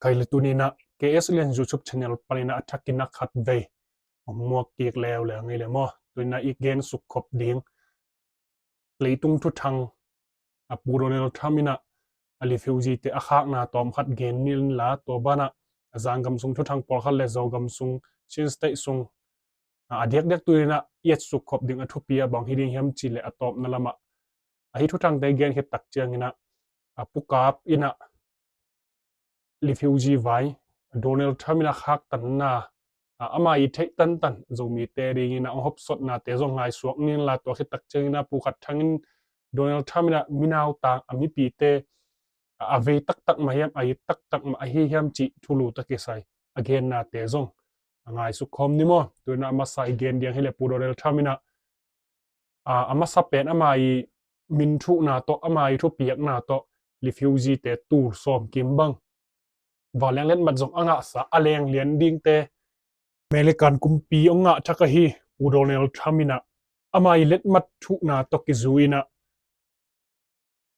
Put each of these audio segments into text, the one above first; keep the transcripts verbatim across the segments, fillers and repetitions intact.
Kei le tuni-in ah K S Lian YouTube channel panin ah a thakin a khat vei hong muak kik leuleu ngei le maw. Tuni-in ah i gen sukkhop ding leitung thuthang, a Pu Donald Trump in ah a refugee te a khakna tawm khat gen ni inla, tua banah a Zangam sung thuthang pawlkhat le Zogam sung, Chin State sung, a diakdiak tuni-in ah i et sukkhop ding a thupi a bang hi ding hiam cih leh a tawpna lamah, a hih thuthangte gen khit tak ciangin ah, a Pu Kap in ah refugee vai, Donald Trump in a khaktanna, a, ama i theih tantan Zomite dingin a hong hopsawnate zong ngaihsuak ni inla, tua khit tak ciangin a Pu Khat Thang in Donald Trump in a minautang, a mipite, a, a vei taktak mah hiam, a it taktak mah ahi hiam cih thulu tawh kisai a gennate zong a ngaihsuk khawm ni maw. Tuni-in a masa i gen ding hi leh Pu Donald Trump in a, a, a masa pen ama i min thuhna tawh, ama i thupiakna tawh refugee te tul sawm kim bang vanleng letmat zong a ngahsa a leng lian dingte American kumpi hong ngah thak ahi Pu Donald Trump in a, ama i letmat thuhna tawh kizui in a,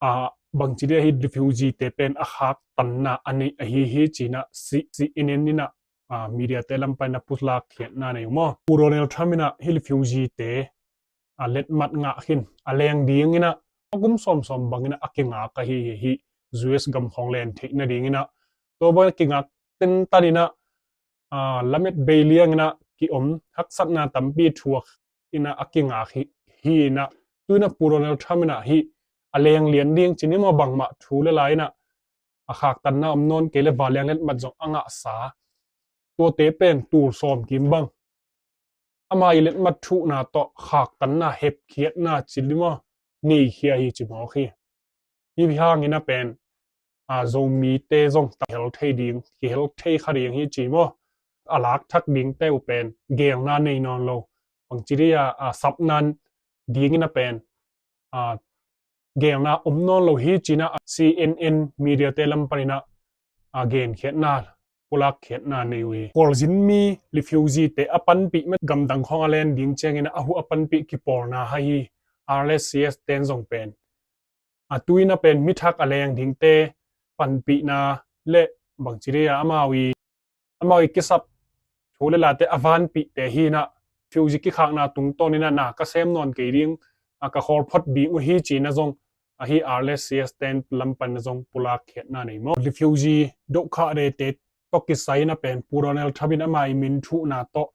a, bangci dih ahi refugee te pen a khaktanna a neih ahi hi ci-in a C-, C N N in a, a, media te lam panin a pulak khiatna nei uh maw. Pu Donald Trump in a hih refugee te a letmat ngah khin a leng dingin a, a kum sawmsawm bangin a a kingak ahi hi, hih U S gam khawng len theih nadingin a. Tua bang a kingak tentan in a, a, lamet bei liangin a kiom, haksatna tampi thuak in a a kingak hi, hi in a. Tuni-in a Pu Donald Trump in a hih a leng lian ding ci ni maw, bangmah thu le la in a, a khaktanna om nawn kei le vanleng letmat zong a ngahsa, tuate pen tul sawm kim bang ama i letmat thuhna tawh khaktanna hepkhiatna ci ni maw, neikhia hi ci mawk hi. Hih hangin a pen, a, Zomite zong ta hel thei ding, kihel thei kha ding hi ci maw. A lak thak dingte uh pen gelna nei nawn lo, bangci dih a, a, sapna dingin a pen, a, gelna om nawn lo hi ci-in a C N N media te lam panin a, a, genkhiatna, pulak khiatna nei uh hi. Khualzin mi refugee te a panpih mah gamdang khawng a len ding ciangin a, a huh a panpih kipawlna hai hi. R S C S ten zong pen, a, tuni-in a pen mi thak a leng dingte panpihna le bangci dih a, amau i, amau i kisap thu le late a vanpihte hi in a, refugee kikhakna tungtawnin a na ka sem nawn kei ding, a, ka khawl phot ding uh hi ci-in a zong, a, hih R S C S ten lam panin a zong pulak khiatna nei maw. Refugee dohkhahdete tawh kisai in a pen Pu Donald Trump in ama i min thuhna tawh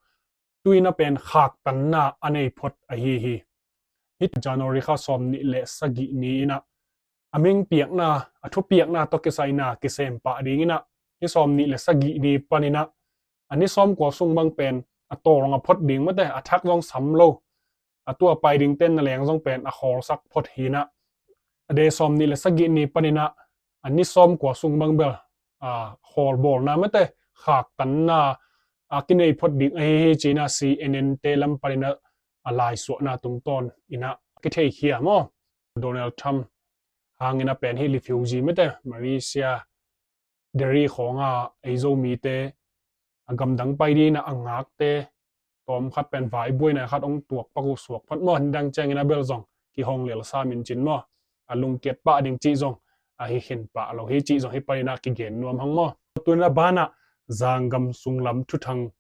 tuni-in a pen khaktanna a nei phot ahi hi. Hih January kha sawmnih le sagih ni-in a, a ming piakna, a thupiakna tawh kisai in a kisem pah dingin a, hih sawmnih le sagih ni panin a, a ni sawmkua sung bang pen a tawlnga phot ding mate, a thak zong sam lo, a tua pai dingte na leng zong pen a khawlsak phot hi in a, a day sawmnih le sagih ni panin a, a ni sawmkua sung bang bel, a, khawlbawlna mate, khaktanna a kinei phot ding ahi hi ci-in a C N N te lam panin a, a laisuahna tungtawnin a kitheikhia maw. Donald Trump hangin a pen hih refugee mate, Malaysia, Delhi khawng a ei Zomite, a gamdang pai dingin a a ngakte tawm khat pen vaibuaina khat hong tuak pak uh suak phot maw, nidang ciangin a bel zong kihong lel sam in cin maw, a lungkiat pah ding cih zong a hi khin pah lo hi cih zong hih panin a kigen nuam hang maw. Tuni-in a banah Zangam sunglam thuthang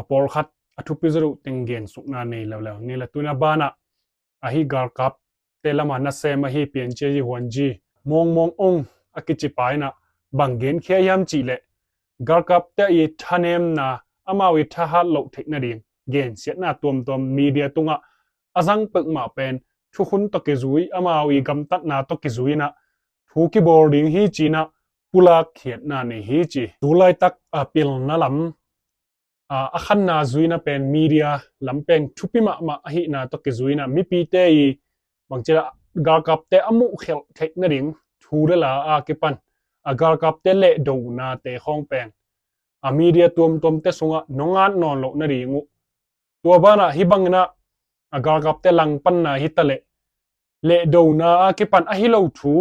a pawlkhat a thupi zaw uh teng gensukna nei leuleu ni le, tuni-in a banah a hih galkapte lamah nasem ahi Pianchia Yi Huan Ji, Mawngmawng Aung a kici pa in a bang genkhia hiam cih leh, galkapte i thanemna, amau i thahat loh theih nading gensiatna tuamtuam media tungah a zang peuhmah pen thukhun tawh kizui, amau i gamtatna tawh kizui in a thu kibawl ding hi ci-in a pulak khiatna nei hi ci. Tu laitak a pilna lam, a, a khanna zui-in a pen media lam pen thupi mahmah ahihna tawh kizui-in a mipite i bangci a galkapte a muhkhelh theih nading thu le la a kipan a galkapte lehdonate khawng pen a media tuamtuamte sungah nong at nawn loh nading uh. Tua banah hih bangin a, a galkapte langpanna hi ta leh, lehdona a kipan ahi lo thu,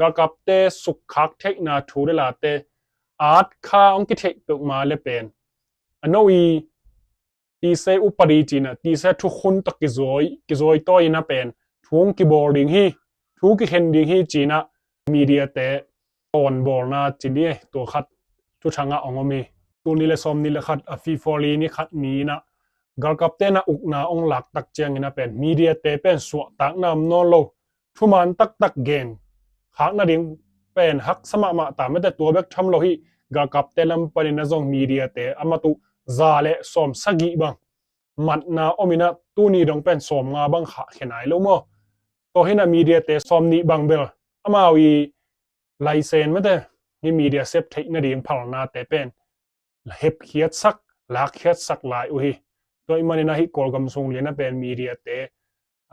galkapte sukkhak theihna thu le late at kha hong kitheih peuhmah le pen, a no i tise upadi ci-in a, tise thukhun tawh kizawi, kizawi tawi-in a pen thu hong kibawl ding hi, thu kikhen ding hi ci-in a mediate tawnbawlna ci ni e, tua khat thuthang ah hong om hi. Tul nih le sawm nih le khat a February ni khat ni in ah galkapte in ah ukna hong lak tak ciangin ah pen mediate pen suahtakna om nawn lo, thuman taktak gen khak nading pen haksa mahmah ta mate. Tua bek tham lo hi, galkapte lam panin ah zong mediate a mat uh za le sawm sagih bang matna om in ah tuni dong pen sawm nga bang khahkhia nai lo maw. Tua hi in ah mediate sawm nih bang bel amau i license mate, hi media sep theih nading phalnate pen hepkhiatsak, lakkhiatsak lai uh hi. Tua ahih manin ah hih Kawlgam sung lian ah pen mediate,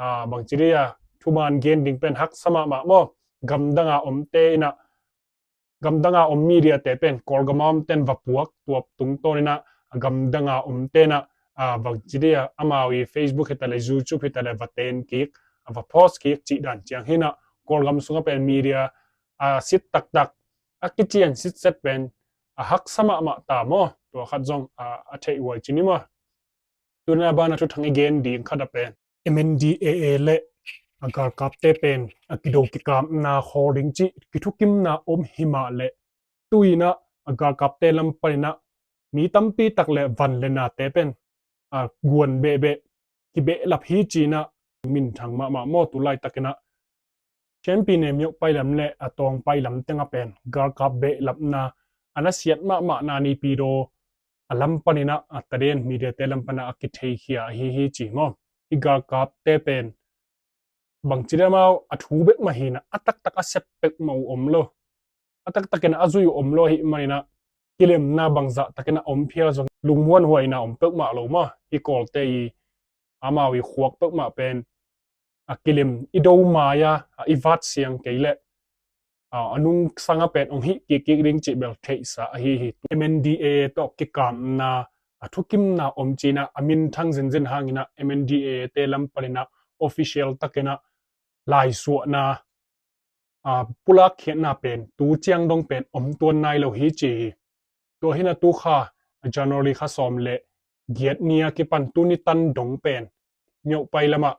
ah, bangci dih a, thuman gen ding pen haksa mahmah maw. Gamdang a omte in ah, gamdang a om mediate pen Kawlgam a omte in va puak, tua tungtawn in ah gamdang a omte in ah, ah, bangci dih a, amau i Facebook hi ta le, YouTube hi ta le va ten kik, a va post kik cih dan ciang hi in ah Kawlgam sung ah pen media a sit taktak, a kician sitset pen a haksa mahmah ta maw. Tua khat zong a, a theih huai ci ni maw. Tu in ah a ban ah thuthang i gen ding khat ah pen M N D A A le a galkapte pen a kido kikapna khawl ding cih kithukimna om hi mah leh, tu in ah a galkapte lam panin ah mi tampi tak le van le nate pen a guan behbeh kibehlap hi ci in ah minthang mahmah maw. Tu laitakin ah Shanpi ne Myoh pailam le a Tawng pailam teng ah pen galkap behlapna a nasiat mahmahna Naypyidaw a lam panin ah a taden mediate lam pan ah a kitheikhia ahi hi ci maw. Hih galkapte pen bangci dih a, amau a thu bek mah hi in ah a taktak a sep peuhmah uh om lo, a taktakin a zui uh om lo ahih manin ah kilemna bangzah takin a om phial zong lungmuanhuaina om peuhmah lo maw. Hih Kawlte i amau i khuak peuhmah pen a kilem i do mai a, a i vat siang kei leh a, a nungsang ah pen hong hih kikkik ding cih bel theihsa ahi hi. M N D A A tawh kikapna a thukimna om ci in ah a minthang zenzen hangin ah M N D A A te lam panin ah official takin ah laisuahna, a, pulakkhiatna pen tu ciang dong pen om tuan nai lo hi ci hi. Tua hi in ah tu kha January kha sawm le giat ni a kipan tuni tan dong pen Myoh pailam ah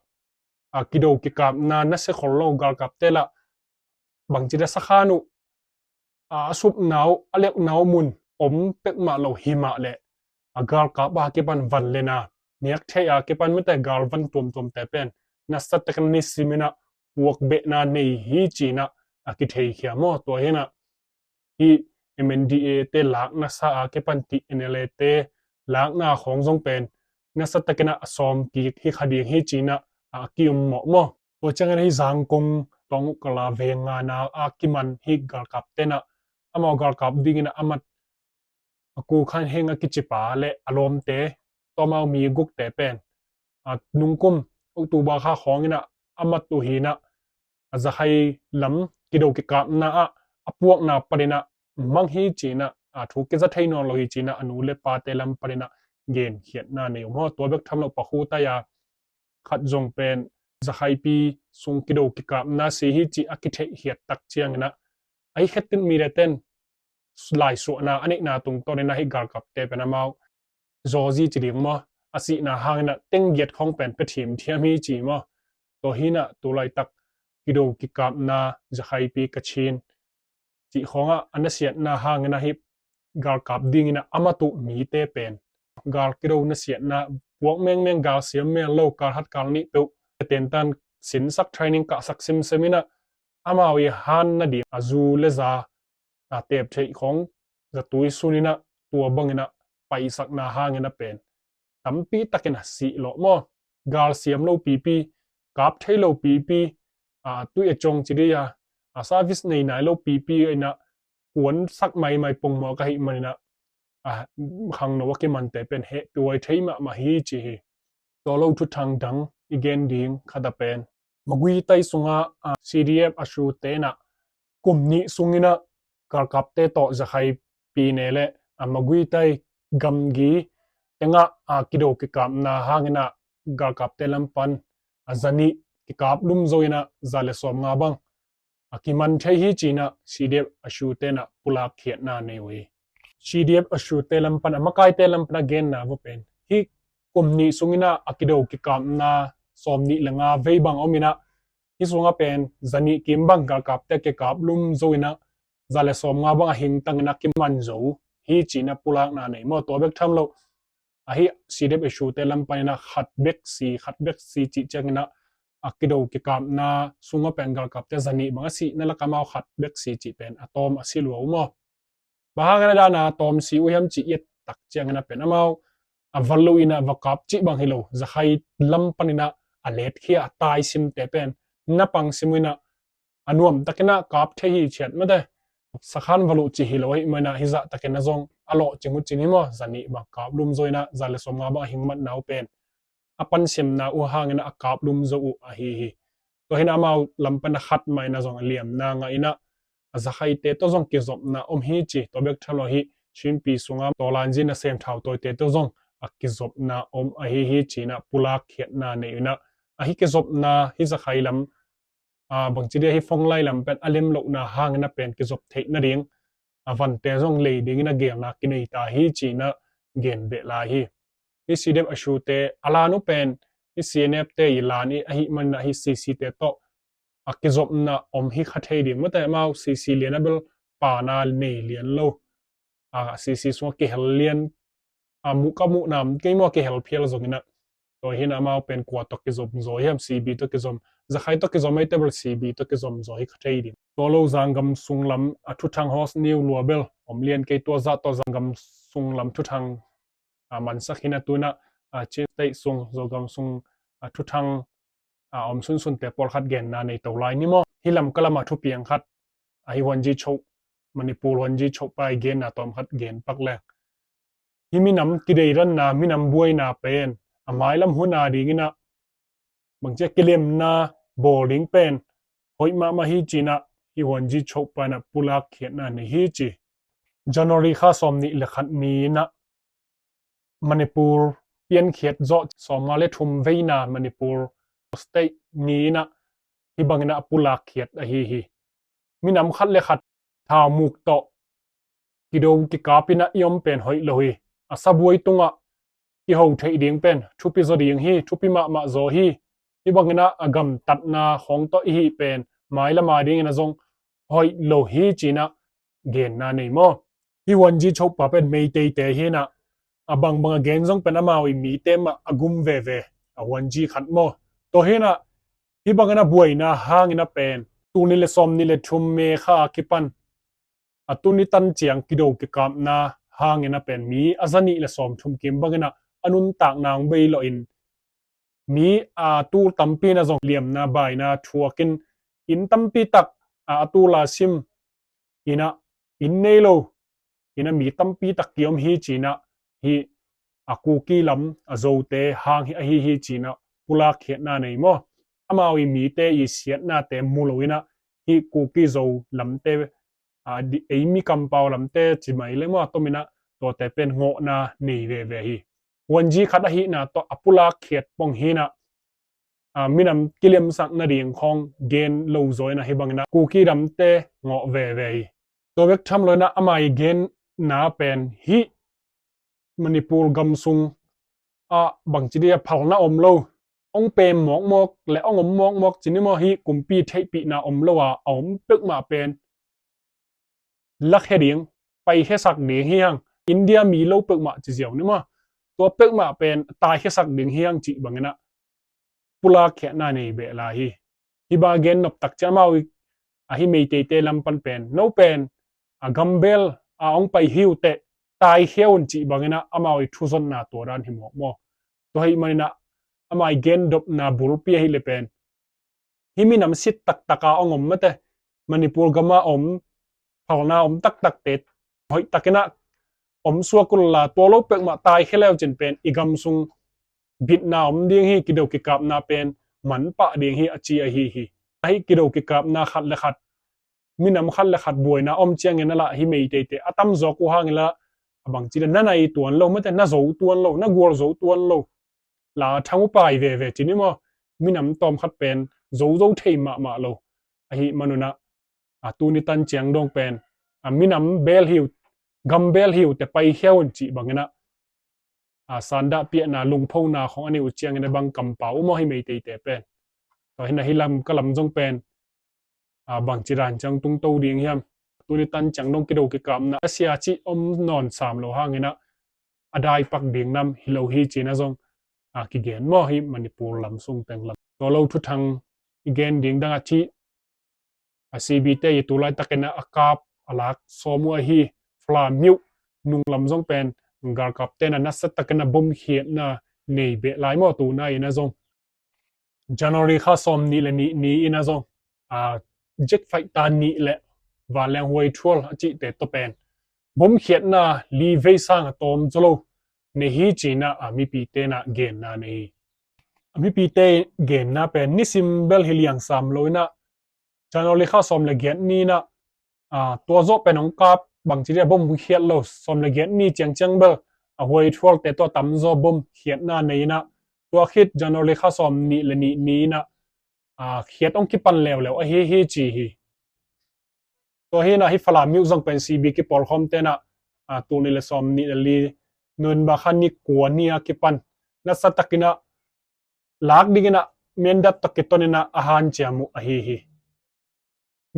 a kido kikapna nasia khol lo galkapte lah bangci dih a sakhan uh, a, a supna uh, a leukna uh mun om peuhmah lo hi mah leh, a galkap a kipan van le na, niak theih a kipan mate galvan tuamtuamte pen nasa takin ah nisim in ah puakbehna nei hi ci in ah a kitheikhia maw. Tua hi in ah hih M N D A A te lakna sa a kipan T N L A te lakna khawng zong pen nasa takin ah a sawm kik hi kha ding hi ci in ah a kiummawh maw. Tua ciangin ah hih Zangkong Tawng Ukala veng ngana a kiman hih galkapte in ah amau galkap dingin ah a mat a Ku Khan Heng a kicipa le a lawmte, tua amau mi gukte pen, a, nungkum October kha khawngin ah a mat uh hi in ah, a Zakhai lam kido kikapna ah a puakna panin ah mang hi ci in ah, a, thu kiza thei nawn lo hi ci in ah a nu le pate lam panin ah genkhiatna nei uh maw. Tua bek tham lo pakhu tai a khat zong pen Zakhaipi sung kido kikapna si hi ci a kitheihkhiat tak ciangin ah, a hi khetin mediate ten laisuahna a neihna tungtawnin ah hih galkapte pen amau zawzi ci ding maw, a sihna hangin ah teng giat khawng pen pia thimthiam hi ci maw. Tua hi in ah tu laitak kido kikapna Zakhaipi Kachin cih khawngah a nasiatna hangin ah hih galkap dingin ah a mat uh mite pen gal kido nasiatna puak mengmeng, gal siam menglo, kal khat kal nih peuh tentan sinsak, training kahsak simsim in ah amau i han nading a zu le za, a, tep theih khawng zatui sun in ah tua bangin ah paisakna hangin ah pen tampi takin ah sih lawh maw. Gal siam lo pipi, kap thei lo pipi, a, tui a cawng ci dih a, a, service nei nai lo pipi in ah kuansak maimai pongmawk ahih manin ah, a, khangno a kimante pen hehpih huai thei mahmah hi ci hi. Tua lo thuthang dang i gen ding khat a pen Maguitai sungah, a, C D F Ashu te in ah kum nih sungin ah galkapte tawh Zakhaipi ne le, a, Maguitai gamgi tengah, a, kido kikapna hangin ah galkapte lam pan, a, za nih kikap lum zo in ah za le sawm nga bang a kiman thei hi ci in ah C D F Ashu te in ah pulakkhiatna nei uh hi. C D F Ashu te lam pan, a makaite lam pan a genna vua pen hih kum nih sungin ah a kido kikapna sawm nih le nga vei bang om in ah, hih sungah pen za nih kim bang galkapte kikap lum zo in ah za le sawm nga bang a hingtang in ah kiman zo hi ci-in ah pulakna nei maw. Tua bek tham lo, ahi C D F-SU te lam panin ah khat bek si, khat bek si cih ciangin ah a kido kikapna sungah pen galkapte zanih bang a sihna lakah amau khat bek si cih pen a tawm a si lua uh maw. Bang hangin a dan a tawm si uh hiam cih i et tak ciangin ah pen amau a va lo in ah va kap cih bang hi lo, zakhai lam panin ah a letkhia a taisimte pen na pang sim uh in ah a nuamtakin ah kap thei hi ciat mate. Sakhan va luh cih hi lo ahih manin ah hizah takin ah zong a lawhcing uh cin hi maw, zanih bang kap lum zo in ah za le sawmnga bang a hing matna uh pen a pansiamna uh hangin ah a kap lum zo uh ahi hi. Tua hi in ah amau lam pan a khat mah in ah zong a liamna ngah in ah a zakhaite tawh zong kizopna om hi ci. Tua bek tham lo hi Chinpi sungah tawlanzi nasem thau tawite tawh zong a kizopna om ahi hi ci-in ah pulak khiatna nei uh in ah, ahi kizopna hi zakhai lam, a, bangci dia hi phone line lam pen a lem lohna hangin ah pen kizop theih nading a vante zong lei dingin a gelna kinei ta hi ci-in ah gen beh lai hi. Hi C D F-SU te a lan uh pen hi C N F te i lan i ahih manin ah hi C C te tawh a kizopna om hi kha thei ding mate. Amau C C lian a bel pana nei lian lo, a, C C sungah kihel lian, a, muh ka muh nam kei maw, kihel phial zongin ah. Tua hi in ah amau pen kua tawh kizom zaw hiam, C B tawh kizom, zakhai tawh kizom ei te bel C B tawh kizom zaw hi kha thei ding. Tua lo zanggam sung lam a thuthang host niu lua bel om lian kei, tua zah tawh zanggam sung lam thuthang, a, mansak hi in ah tu in ah, a, Chin State sung, Zogam sung, a, thuthang, a, om sunsunte pawlkhat genna nei to lai ni maw. Hi lam ka lam a thupiang khat, ahi Huanji Cho, Manipur Huanji Cho pa i genna tawm khat gen pak leng. Hi minam kideiranna, minam buaina pen a mailam hun a dingin ah bangci a kilemna bawl ding pen hoih mahmah hi ci-in ah hi Huanji Cho pa in ah pulak khiatna nei hi ci. January kha sawmnih le khat ni-in ah Manipur piankhiat zawh sawmnga le thum veina Manipur State ni-in ah hi bangin ah a pulak khiat ahi hi. Minam khat le khat thaumuk tawh kido kikap in ah i om pen hoih lo hi. A sabuai tungah i ho theih ding pen thupi zaw ding hi, thupi mahmah zaw hi. Hi bangin ah a gamtatna khawng tawh i hih pen mailam a dingin ah zong hoih lo hi ci-in ah genna nei maw. Hi Huanji Cho pa pen Meiteite hi in ah, a bangbang a gen zong pen amau i mite mah a gum veve, a Huanji khat maw. Tua hi in ah hi bangin ah buaina hangin ah pen tul nih le sawmnih le thum May kha a kipan a tuni tan ciang kido kikapna hangin ah pen mi a zanih le sawmthum kim bangin ah a nuntakna hong bei lawhin mi, a, tul tampi in ah zong liamna baina thuakin inn tampi tak, a, a tul a sim in ah inn nei lo in ah mi tampi tak kiom hi ci-in ah hi a Kuki lam a Zote hang hi ahi hi ci-in ah pulak khiatna nei maw. Amau i mite i siatnate mu lo in ah hi Kuki Zo lamte, a, di, ei mi kampau lamte ci mai le maw, a tomin ah tuate pen ngawhna nei veve hi. Huanji khat ahihna tawh a pulak khiat pong hi in ah, a, minam kilemsak nading khawng gen lo zaw in ah hi bangin ah Kuki lamte ngawh veve hi. Tua bek tham lo in ah ama i genna pen hi Manipur gam sung ah bangci dia phalna om lo, hong pem mawkmawk le hong om mawkmawk ci ni maw, hi kumpi theihpihna om lo a a om peuhmah pen lakhia ding, paikhiasak ding hi hang. India mi lo peuhmah ci ziau ni maw, tua peuhmah pen taikhiasak ding hi hang cih bangin ah pulak khiatna nei beh lai hi. Hi bang a gen nop tak ciang amau i, ahi Meiteite lam pan pen no pen a gambel a hong pai hi uh teh taikhia un cih bangin ah amau i thuzonna tua dan hi mawk maw. Tua ahih manin ah ama i gen dopna bulpi ahih leh pen hi minam sit taktak a hong om mate, Manipur gam a om, phalna om taktakte hoih takin ah om suak un la, tua lo peuhmah taikhia le uh cin pen i gam sung bitna om ding hi, kido kikapna pen manpah ding hi a ci ahi hi. Ahi kido kikapna khat le khat, minam khat le khat buaina om ciangin ah lah hi Meiteite a tamzawk uh hangin lah a bangci dia na nai tuan lo mate, na zo tuan lo, na gual zo tuan lo, la thang uh pai veve ci ni maw. Minam tawm khat pen zozo thei mahmah lo ahih manun ah, a, tuni tan ciang dong pen, a, minam bel hi uh, gambel hi uh teh paikhia un cih bangin ah, a, sandah piahna, lungphona khawng a nei uh ciangin ah bang kampau uh maw hi Meiteite pen. Tua hi in ah hi lam ka lam zong pen, a, bangci dan ciang tungto ding hiam, tuni tan ciang dong kido kikapna a sia cih om nawn sam lo hangin ah a dai pak ding nam hi lo hi ci-in ah zong a kigen maw, hi Manipur lam sung teng lam. Tua lo thuthang i gen ding dang a cih a C B te i tu laitakin ah a kap a lak sawm uh ahi Falam myo nung lam zong pen galkapte in ah nasa takin ah bom khiatna nei beh lai maw, tu nai-in ah zong. January kha sawm nih le nih ni-in ah zong a jet fighter nih le vanleng huaithual a cihte tawh pen bom khiatna li vei sang a tawm zaw lo nei hi ci-in ah a mipite in ah genna nei hi. A mipite genna pen nisim bel hi liang sam lo-in ah January kha sawm le giat ni-in ah, a, tua zawh pen hong kap bangci dia bom hong khiat lo, sawm le giat ni ciangciang bel a huaithualte tawh tamzaw bom khiatna nei-in ah, tua khit January kha sawm nih le nih ni-in ah, a, khiat hong kipan leuleu ahi hi ci hi. Tua hi-in ah hi Falam myo zong pen C B kipawlkhawmte in ah, a, tul nih le sawm nih le li November kha ni kua ni a kipan nasa takin ah lak dingin ah Mindat tawh kitonin ah a hanciam uh ahi hi.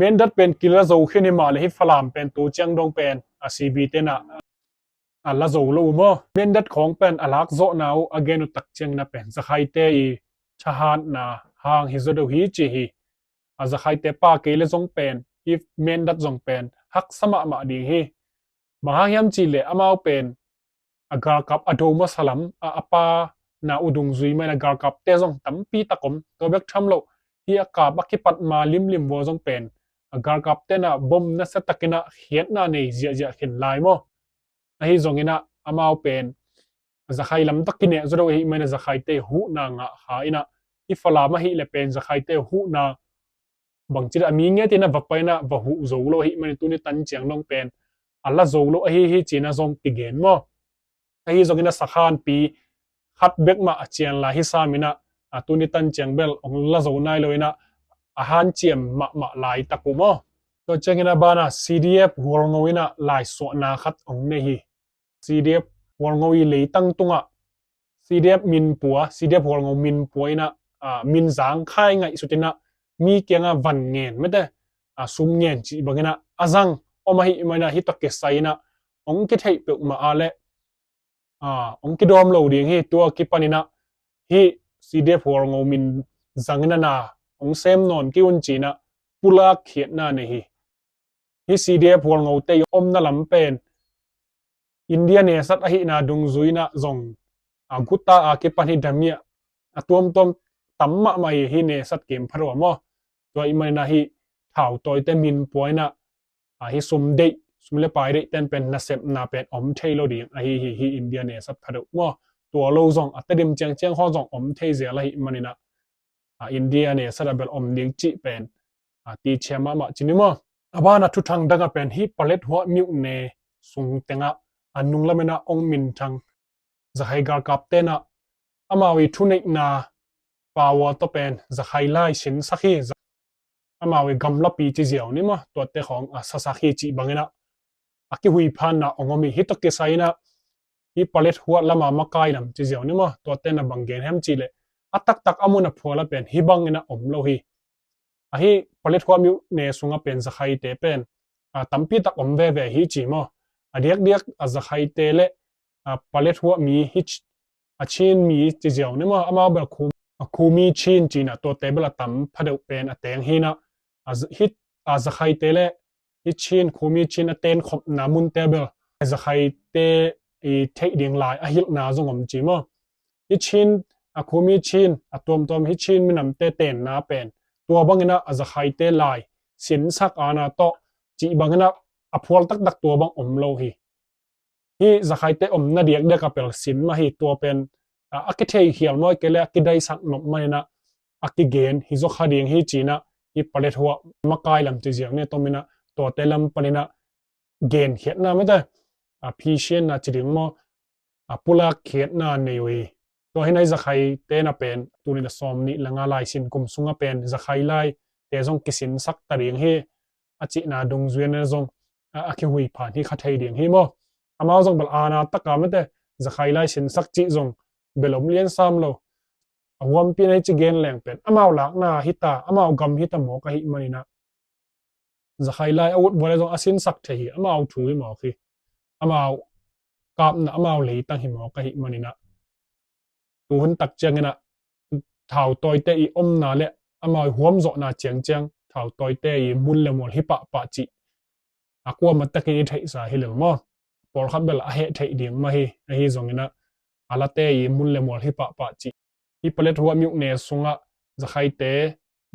Mindat pen kila zo khin hi mah le hi Falam pen tu ciang dong pen a C B te in ah a la zo lo uh maw. Mindat khawng pen a lak zawhna uh a gen uh tak ciangin ah pen Zakhaite i thahatna hang hi zaw deuh hi ci hi. A Zakhaite pa kei le zong pen hi Mindat zong pen haksa mahmah ding hi. Bang hang hiam cih leh amau pen a galkap a do masa lam a, a pa na uh dungzui mah in ah galkapte zong tampi tak om. Tua bek tham lo hi, a kap a kipat ma limlim vua zong pen a galkapte in ah bom nasa takin ah khiatna nei ziahziah khin lai maw. Ahi zongin ah amau pen Zakhai lam tawh kineh zaw deuh ahih manin ah Zakhaite huhna ngah kha in ah, hi Falam ahih leh pen Zakhaite huhna bangci dia a mi ngetin ah va pai in ah va huh zo lo ahih manin tuni tan ciang dong pen a la zo lo ahi hi ci-in ah zong kigen maw. Ahi zongin ah sakhanpi khat bek mah a cian lai hi sam in ah, a, tuni tan ciang bel hong la zo nai lo-in ah a hanciam mahmah laitak uh maw. Tua ciangin ah banah C D F Hualngo in ah laisuahna khat hong nei hi. C D F Hualngo i leitang tungah C D F minpua, C D F Hualngo minpua in ah, a, min zangkhai ngaihsut in ah mi kiangah van ngen mete, a, sum ngen cih bangin ah a zang om ahih manin ah hih tawh kisai in ah hong kitheih peuhmah a leh, a, hong kidawm lo ding hi. Tua kipan in ah hih C D F Hualngo min zangin ah na hong sem nawn kei un ci-in ah pulak khiatna nei hi. Hih C D F Hualngote i omna lam pen India nesat ahihna dungzui in ah zong, a, guta a kipan hih damiah a tuamtuam tam mahmah hi, hih nesat kim pha deuh a maw. Tua ahih manin ah hih thautawite minpua in ah, a, hih sum deih, sum le pai deih ten pen nasepna pen om thei lo ding ahi hi, hih India nesat pha deuh maw. Tua lo zong a Tedim ciangciang haw zong om thei zel ahih manin ah, a, India nesat a bel om ding cih pen, a, tichia mahmah ci ni maw. A banah thuthang dangah pen hih Paletwa myo ne sung tengah a nunglam in ah hong minthang Zakhai galkapte in ah amau i thuneihna power tawh pen Zakhai lai sinsak hi, amau i gamlapi ci ziau ni maw, tuate khawng a sasak hi cih bangin ah a kihuiphanna hong om hi. Hih tawh kisai in ah hih Paletwa lam a makai lam ci ziau ni maw, tuate in ah bang gen hiam cih leh a taktak a mun a phual a pen hih bangin ah om lo hi. Ahi Paletwa myo ne sungah pen Zakhaite pen, a, tampi tak om veve hi ci maw. A diakdiak a Zakhaite le, a, Paletwa mi hih a Chin mi ci ziau ni maw, amau bel Khum-, a, Khumi Chin ci-in ah tuate bel a tam pha deuh pen a teng hi in ah, a, hih, a, Zakhaite le hih Chin, Khumi Chin a tenkhopna munte bel Zakhaite i theih ding lai a hilhna zong om ci maw. Hih Chin, a, Khumi Chin, a tuamtuam hih Chin minamte tenna pen tua bangin ah a Zakhaite lai sinsak ana tawh cih bangin ah a phual taktak tua bang om lo hi. Hih Zakhaite omna diakdiak a pel sin mah hi. Tua pen, a, a kithei khial maw, kei le a kidaisak nop manin ah a kigen hi zaw kha ding hi ci-in ah hih Paletwa makai lam ci ziau ni, tom in ah tuate lam panin ah genkhiatna mete, a, phisianna ci ding maw, a, pulak khiatna nei uh hi. Tua hi in ah hih Zakhaite in ah pen tul nih le sawm nih le nga laisin kum sungah pen Zakhai laite zong kisinsak ta ding hi a cihna dungzui in ah zong, a, a kihuiphan hi kha thei ding hi maw. Amau zong bel ana taka mete Zakhai lai sinsak cih zong bel om lian sam lo. A huampi in ah hih ci gen leng pen amau lakna hi ta, amau gam hi ta mawk ahih manin ah zakhai lai a ut vua le zong a sinsak thei hi, amau thu hi mawk hi. Amau kapna, amau leitang hi mawk ahih manin ah, tu hun tak ciangin ah thautawite i omna le amau i huamzawhna ciangciang thautawite i mun le mual hi pahpah cih a kuamah takin i theihsa hi lel maw? Pawlkhat bel a heh theih ding mah hi, ahi zongin ah a late i mun le mual hi pahpah cih. Hih Paletwa myone sungah zakhaite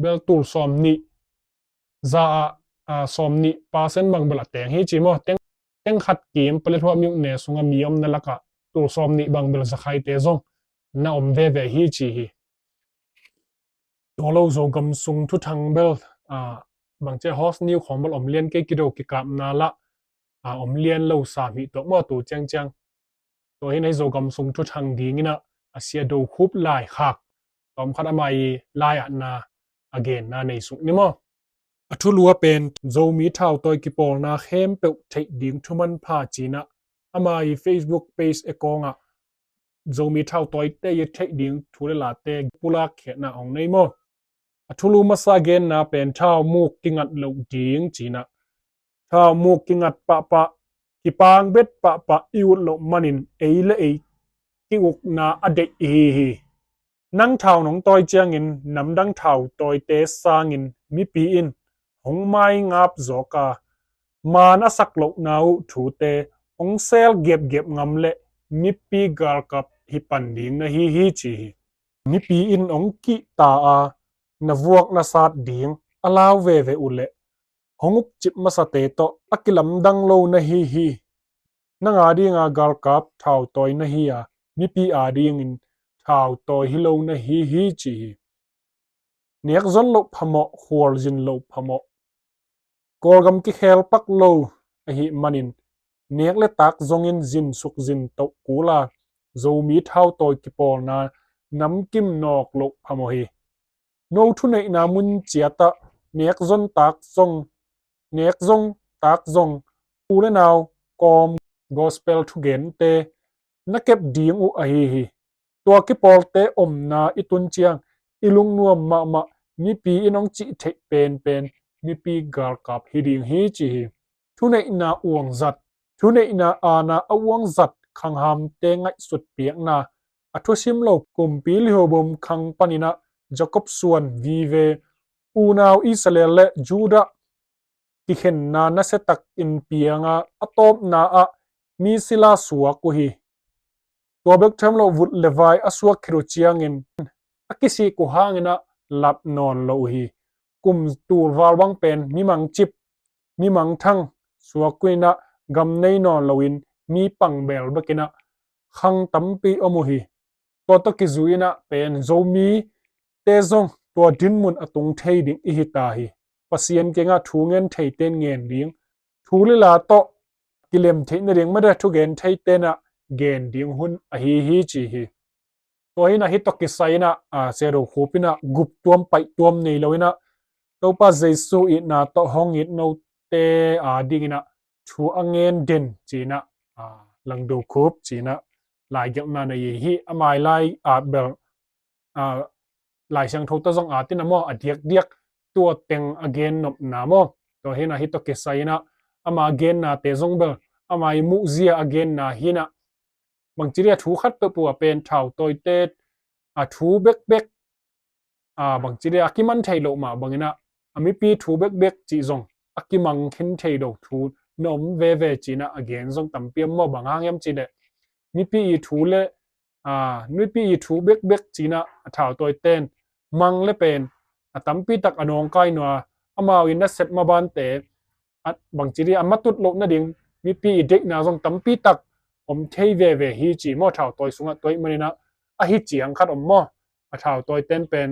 bel tul sawm nih, za ah, ah, sawm nih percent bang bel a teng hi ci maw? Teng, teng khat kim Paletwa myone sungah mi omna lakah tul sawm nih bang bel zakhaite zong na om veve hi ci hi. Tua lo Zogam sung thuthang bel, ah, bangci a host niu khawng bel om lian kei, kido kikapna lah, ah, om lian lo sam hi tuak maw tu ciangciang. Tua hi a, hih Zogam sung thuthang dingin ah a sia Do Khup laikhak tawmkhat ama i lai-atna a genna nei suk ni maw? A thulu ah pen Zomi thautawi kipawlna khempeuh theih ding thu manpha ci-in ah ama i Facebook page account ah Zomi thautawite i theih ding thu le late pulak khiatna hong nei maw? A thulu masa genna pen thaumuk kingat loh ding ci-in ah, thaumuk kingat pahpah, kipang bet pahpah i ut loh manin ei le ei ki-ukna a deih i hi hi. Nang thau nong tawi ciangin namdang thautawite sangin mipi in hong maingap zawk a, maan a sak lohna uh thute hong sel gepgep ngam leh mipi galkap hi pan ding na hi hi ci hi. Mipi in hong kihta a, na vuak na sat ding a lau veve uh leh hong ukcip masate tawh a kilamdang lo na hi hi. Nang a dinga galkap thautawi na hi a, mipi a dingin thautawi hi lo na hi hi ci hi. Nek zon loh phamawh, khualzin loh phamawh. Kawlgam kikhel pak lo ahih manin nek le tak zongin zinsuk zintoh kul a, Zomi thautawi kipawlna namkim nawk loh phamawh hi. No thuneihna mun ciat ah nek zon tak zong, nek zong tak zong, u le nau kawm gospel thugente na kep ding uh ahi hi. Tua kipawlte omna i tun ciang i lungnuam mahmah mipi in hong cih theih penpen mipi galkap hi ding hi ci hi. Thuneihna uangzat, thuneihna aana a uangzat khanghamte ngaihsut piakna a thusim lo kumpi Lihobom khang panin ah Jacob suan vive unau Israel le Judah kikhenna nasia takin pianga a tawpna ah mi sila suak uh hi. Tua bek tham lo vut le vai a suak khit uh ciangin a kisik uh hangin ah lap nawn lo uh hi. Kum tul val bang pen mimang cip, mimang thang suak uh in ah gam nei nawn loin mi pangbel bekin ah khang tampi om uh hi. Tua tawh kizui in ah pen Zomite zong tua dinmun a tung thei ding i hi ta hi. Pasian kiangah thu ngen theite in ngen ding, thu le la tawh kilem theih nading mate thugen theite in ah gen ding hun ahi hi ci hi. Tua hi in ah hih tawh kisai in ah, a, Sia Do Khup in ah gup tuam paih tuam nei lo in ah Topa Jesu itna tawh hong it note a dingin ah thu a ngen den ci-in ah, a, Lang Do Khup ci-in ah laigelhna nei hi. A mai lai ah bel, a, Lai Siangtho tawh zong a tina maw, a diakdiak tua teng a gen nopna maw? Tua hi in ah hih tawh kisai in ah ama gennate zong bel ama i muhzia a genna hi in ah, bangci dia thu khat peuhpeuh a pen thautawite a thu bekbek, a, bangci dia a kiman thei loh mah bangin ah a mipi thu bekbek cih zong a kimang khin thei lo thu na om veve ci-in ah a gen zong tampi om maw? Bang hang hiam cih leh mipi i thu le, a, mipi i thu bekbek ci-in ah a thautawite in mang le pen a tampi tak a nawngkai nua, amau i nasep mabante a bangci dia a matut loh nading mipi i deihna zong tampi tak om thei veve hi ci maw? Thautawi sungah tua ahih manin ah ahi ciang khat om maw? A thautawite in pen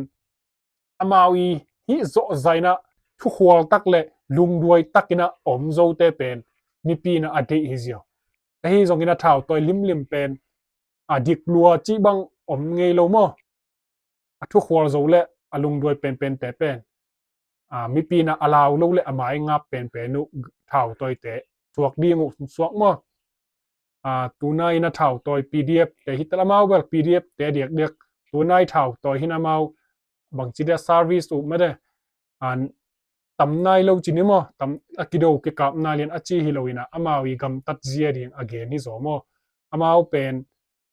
amau i hih zawhzah in ah thukhual tak le lungduai takin ah om zote pen mipi in ah a deih hi ziau. Ahi zongin a thautawi limlim pen a dik lua cih bang om ngei lo maw? A thukhual zo le a lungduai penpente pen, a, mipi in ah a lau lo le a maingap penpen uh thautawite suak ding uh suak maw? A, tunai in ah thautawi P D F te hi ta le amau bel P D F te diakdiak tunai thautawi hi in ah amau bangci dia service uh mate, a, Tam nai lo ci ni maw, tam a kido kikap nai lian a ci hi lo inah, amau i gamtat zia ding a gen hi zaw maw. Amau pen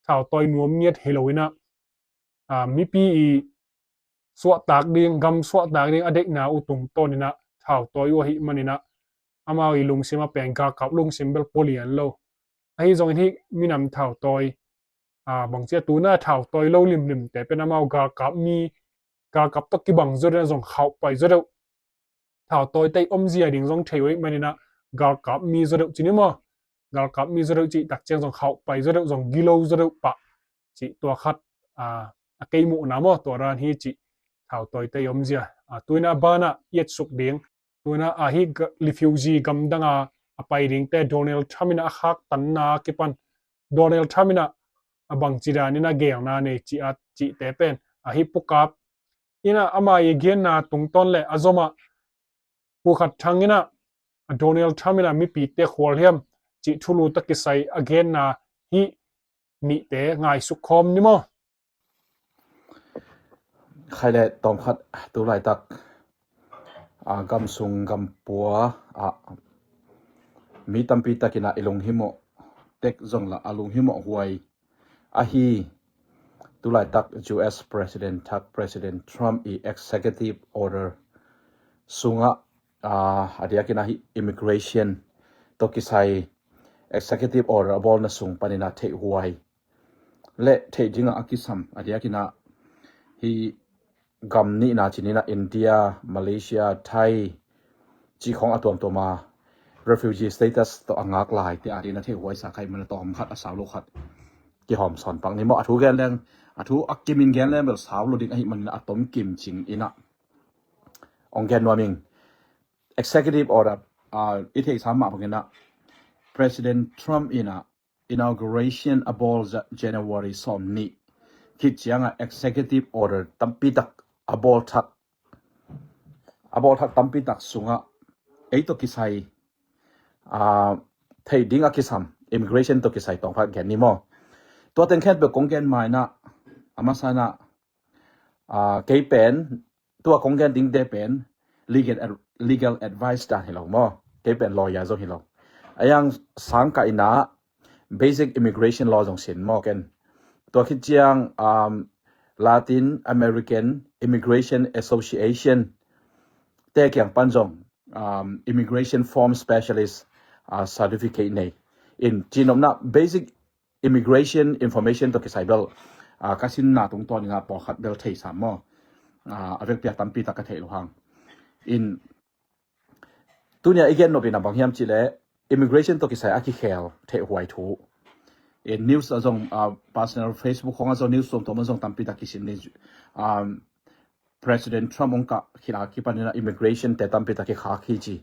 thautawi nuam ngiat hi lo inah, a, mipi i suahtak ding, gam suahtak ding a deihna uh tungtawn inah thautawi uh ahih man inah, amau i lungsim a pen galkap lungsim bel pua lian lo. Ahi zongin hih minam thautawi, a, bangci a tuna thautawi lo limlimte pen amau galkap mi, galkap tawh kibang zaw deuh inah zong khauh pai zaw deuh. Thautawi tei om zia ding zong thei uh ahih man inah galkap mi zaw deuh ci ni maw. Galkap mi zaw deuh cih tak ciang zong khauh pai zaw deuh, zong gilo zaw deuh pah cih tua khat, a, a kei muhna maw, tua dan hi cih thautawi tei om zia. A, tu inah banah i et suk ding. Tu inah a hih ga-, refugee gamdang a, a pai dingte Donald Trump inah a khaktanna a kipan Donald Trump inah a bangci dan inah gelna nei cih a cihte pen a hih pukap inah ama i genna tungtawn le a zomah pukhat thang inah a Donald Trump inah mipite khual hiam cih thulu tawh kisai a genna hih nihte ngaisuk khawm ni maw. Khai le tawmkhat tu laitak, a, gam sung gam pua, a, mi tampi takin ah i lunghimawh tek zong lah a lunghimawh huai ahi tu laitak U S President thak President Trump i executive order sungah, a, a diakin ah hih immigration tawh kisai executive order a bawlna sung panin ah theih huai le theih dingah a kisam a diakin ah hih gam nihna ci ni inah India, Malaysia, Thai cih khawng a tuamtuam a refugee status tawh a ngak laite a ding a theih huai sa kha ahih man a tawmkhat a sau lo khat kihawm sawn pak ni maw. A thu gen leng, a thu a kimin gen leng bel sau lo ding ahih man inah a tom kim cing inah ong gen nuam ing. Executive order, a, i theihsa mah bang inah President Trump inah inauguration a bawl za-, January sawm nih khit ciangah executive order tampi tak a bawl thak, a bawl thak tampi tak sungah ei tawh kisai, a, theih ding a kisam immigration tawh kisai tawmkhat gen ni maw. Tua teng khempeuh kong gen ma inah a masa inah, a, kei pen tua kong gen dingte pen legal ad-, legal advice dan hi lo maw. Kei pen lawyer zong hi lo. A yang sang kah inah basic immigration law zong sin maw ken. Tua khit ciang, um, Latin American Immigration Association te kiang pan zong, um, immigration form specialist, uh, certificate nei in, cinopna basic immigration information tawh kisai bel, ah, ka sinna tungtawn inah pawlkhat bel thei sam maw. Ah, a vekpi a tampi tak ka theih lo hang. In, tunia i gen nop inah bang hiam cih leh immigration tawh kisai a kikhel theih huai thu in news ah zong, ah, personal Facebook khawng ah zong news tuamtuam ah zong tampi tak kisin ding, um, President Trump ong kah khit a kipan inah immigration te tampi tak kikhak hi ci.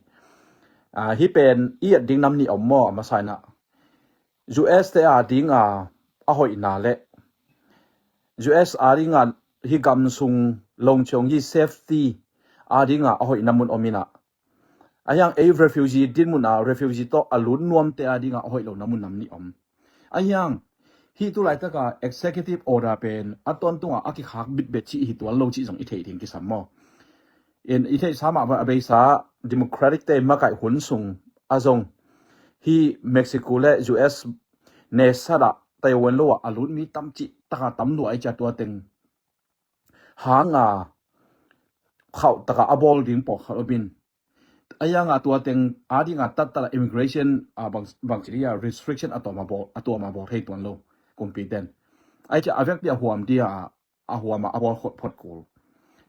Ah, hih pen i et ding nam nih om maw, a masa inah U S te a dinga a hoihna le U S a dinga hih gam sung longciong hih safety a dinga a hoihna mun om inah, a hiang ei refugee dinmun a refugee tawh a lut nuamte a dinga a hoih lo na mun nam nih om. A hiang hih tu laitaka executive order pen a tawntunga a kikhak bitbet cih hi tuan lo cih zong i theih ding kisam maw. In i theihsa mah a beisa Democratic te makaih hun sung a zong hih Mexico le U S nesat ah Taiwan lo ah a lut mi tam cih taka tam lua ai cia tua teng hanga khauh taka a bawl ding pawlkhat om in. A hianga tua teng a dinga tattala immigration, a, bang, bang ci dia restriction a tuama bawl, a tuama bawl thei tuan lo kumpi ten. Ai cia a vekpi a huam dia, a huama a bawl khot phot kul.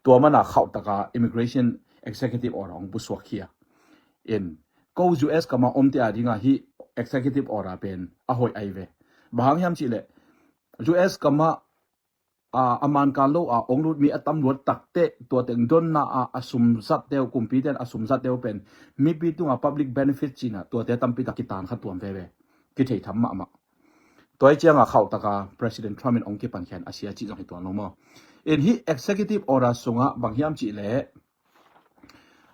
Tua mana khauh taka immigration executive order ong pusuak khia. In ko U S kama omte a dinga hih executive order pen a hoih ai ve. Bang hang hiam cih leh U S kama, a, a man kal lo a ong lut mi a tam luat takte tua teng donna a, a sum zat teu, kumpi ten a sum zat teu pen mipi tunga public benefit cina tuate tampi tak kitan kha tuam veve. Kithei tham mahmah. Tua hi cianga khauh taka President Trump in ong kipan khian a sia cih zong hi tuan lo maw. In hih executive order sunga bang hiam cih leh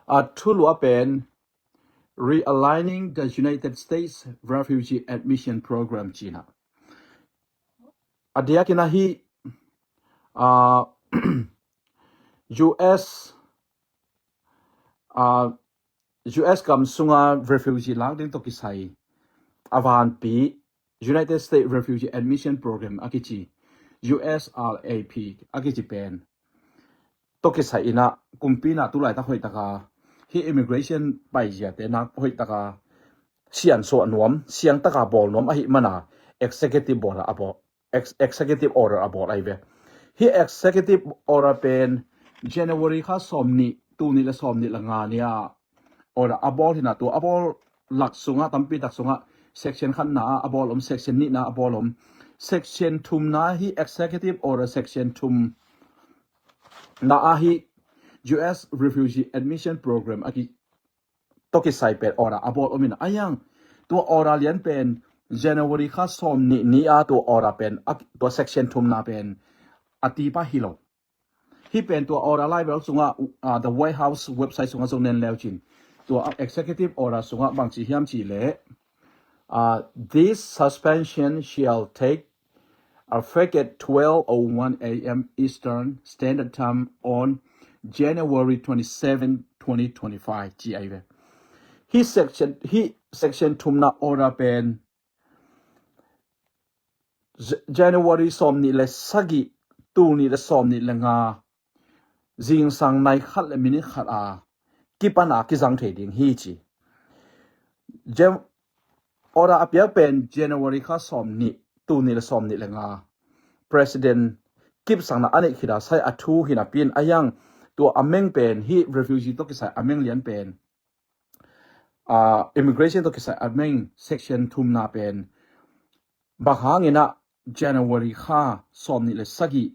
a thulu a pen realigning the United States refugee admission program cina. A diakin ahi, a, U S uh, U S gam sunga refugee lak ding tawh kisai a vanpi United States Refugee Admission Program a kici, U S R A P a kici pen tawh kisai inah kumpi inah tulaitak hoihtaka hih immigration paiziate nak hoihtaka siansuah nuam, siangtaka bawl nuam ahih mana executive bawl a bawl, ex- executive order a bawl ahi ve. Hih executive order pen January kha sawm nih, tul nih le sawm nih le nga ni-a order a bawl hi-in ah, tua a bawl lak sungah, tampi tak sungah section khatna ah a bawl om, section nihna ah a bawl om, section thumna hih executive order section thumna ah hih U S Refugee Admission Program a ki tawh kisai pen order a bawl om in ah, a hiang tua order lian pen January kha sawm nih ni-a tua order pen a, tua section thumna pen a tipa hi lo. Hih pen tua order lai bel sungah, uh, the White House website sungah zong nen leu cin. Tua executive order sungah bangci hiam cih leh, uh, this suspension shall take effect at twelve oh one a m Eastern Standard Time on January twenty-seven, twenty twenty-five ci ahi ve. Hih section, hih section thumna order pen J- January sawm nih le sagih, tul nih le sawm nih le nga, zingsang nai khat le minute khat a kipan a kizang thei ding hi ci. Jan- order a piak pen January kha sawm nih, tul nih le sawm nih le nga, President kipsakna a neih khit a sai a thu hi napi-in, a hiang tua a meng pen hih refugee tawh kisai a meng lian pen, uh, immigration tawh kisai a meng section thumna pen bang hangin ah January kha sawm nih le sagih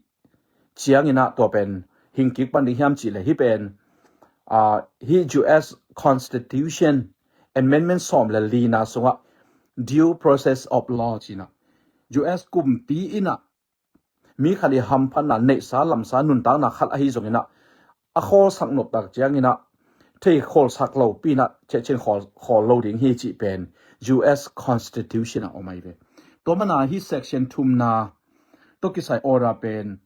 ciangin ah tua pen hing kik pan ding hiam cih leh, hih pen, uh, hih U S Constitution Amendment sawm le lina sungah due process of law ci-in ah, U S kumpi in ah mi khat i hamphatna, neihsa lamsa nuntakna khat ahi zongin ah, a khawlsak noptak ciangin ah thei khawlsak lopi-in ah cehcin khawl, khawl lo ding hi cih pen U S Constitution ah om ahi ve. Tua mana hih section thumna tawh kisai order pen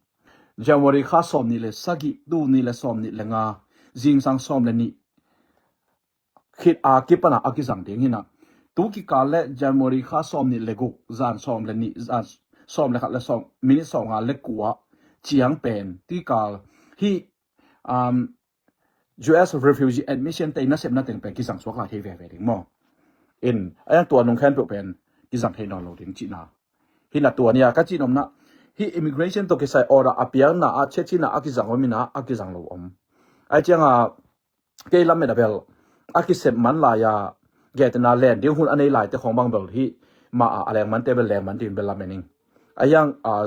January kha sawm nih le sagih, tul nih le sawm nih le nga, zingsang sawm le nih khit a kipan a a kizang ding hi-in ah, tu kikal le January kha sawm nih le guk, zan sawm le nih, zan sawm le khat le sawm, minute sawm nga le kua ciang pen tu kikal hih, um, U S refugee admission te i nasepna teng pen kizang suak lai thei veve ding maw? In, a hiang tua nung khempeuh pen kizang thei nawn lo ding cihna hi-in ah, tua ni-a ka cih nopna, hih immigration tawh kisai order a piakna ah cehcin a a kizang om in ah, a kizang lo om. Ahih ciangin kei lamet a bel a kisep man lai-a, gentehna len ding hun a nei laite khawng bang bel hih mah a lengmante bel lengman ding bel lamen ing. A hiang, uh,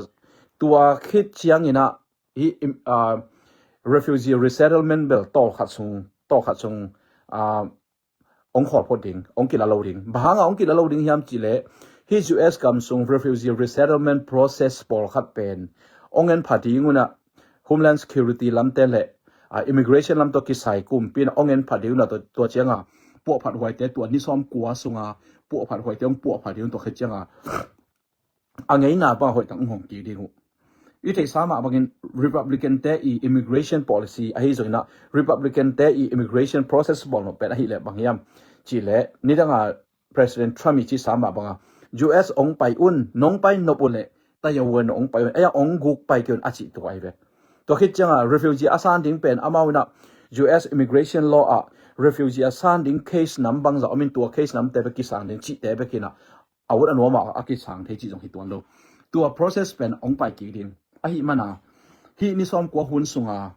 tua khit ciangin ah hih, uh, refugee resettlement bel tawlkhat sung, tawlkhat sung, uh, hong khawl phot ding, hong kila lo ding. Bang hanga hong kila lo ding hiam cih leh, hih U S gam sung refugee resettlement process pawlkhat pen hong en pha ding un ah, Homeland Security lamte le, ah, immigration lam tawh kisai kumpi in hong en pha ding un ah, tua, tua cianga puahphat huaite, tua ni sawm kua sunga puahphat huaite hong puahphat ding un, tua khit cianga a ngeina bang hoih tak hong hong kik ding uh. I theihsa mah bangin Republican te i immigration policy ahi zongin ah, Republican te i immigration process bawl nop pen ahih leh bang hiam cih leh, nidanga President Trump i cihsa mah banga, U S hong pai un, nong pai nop uh leh, tayawuan hong pai un, a hiang hong guk pai kei un a cih tua ahi ve. Tua khit cianga refugee a san ding pen amau in ah U S immigration law ah refugee a san ding case nam bangzah om in, tua case namte bek kisang ding cihte bek in ah, a ut a nuam a a kisang thei cih zong hi tuan lo. Tua process pen hong pai kik ding. Ahih mana hih ni sawm kua hun sunga,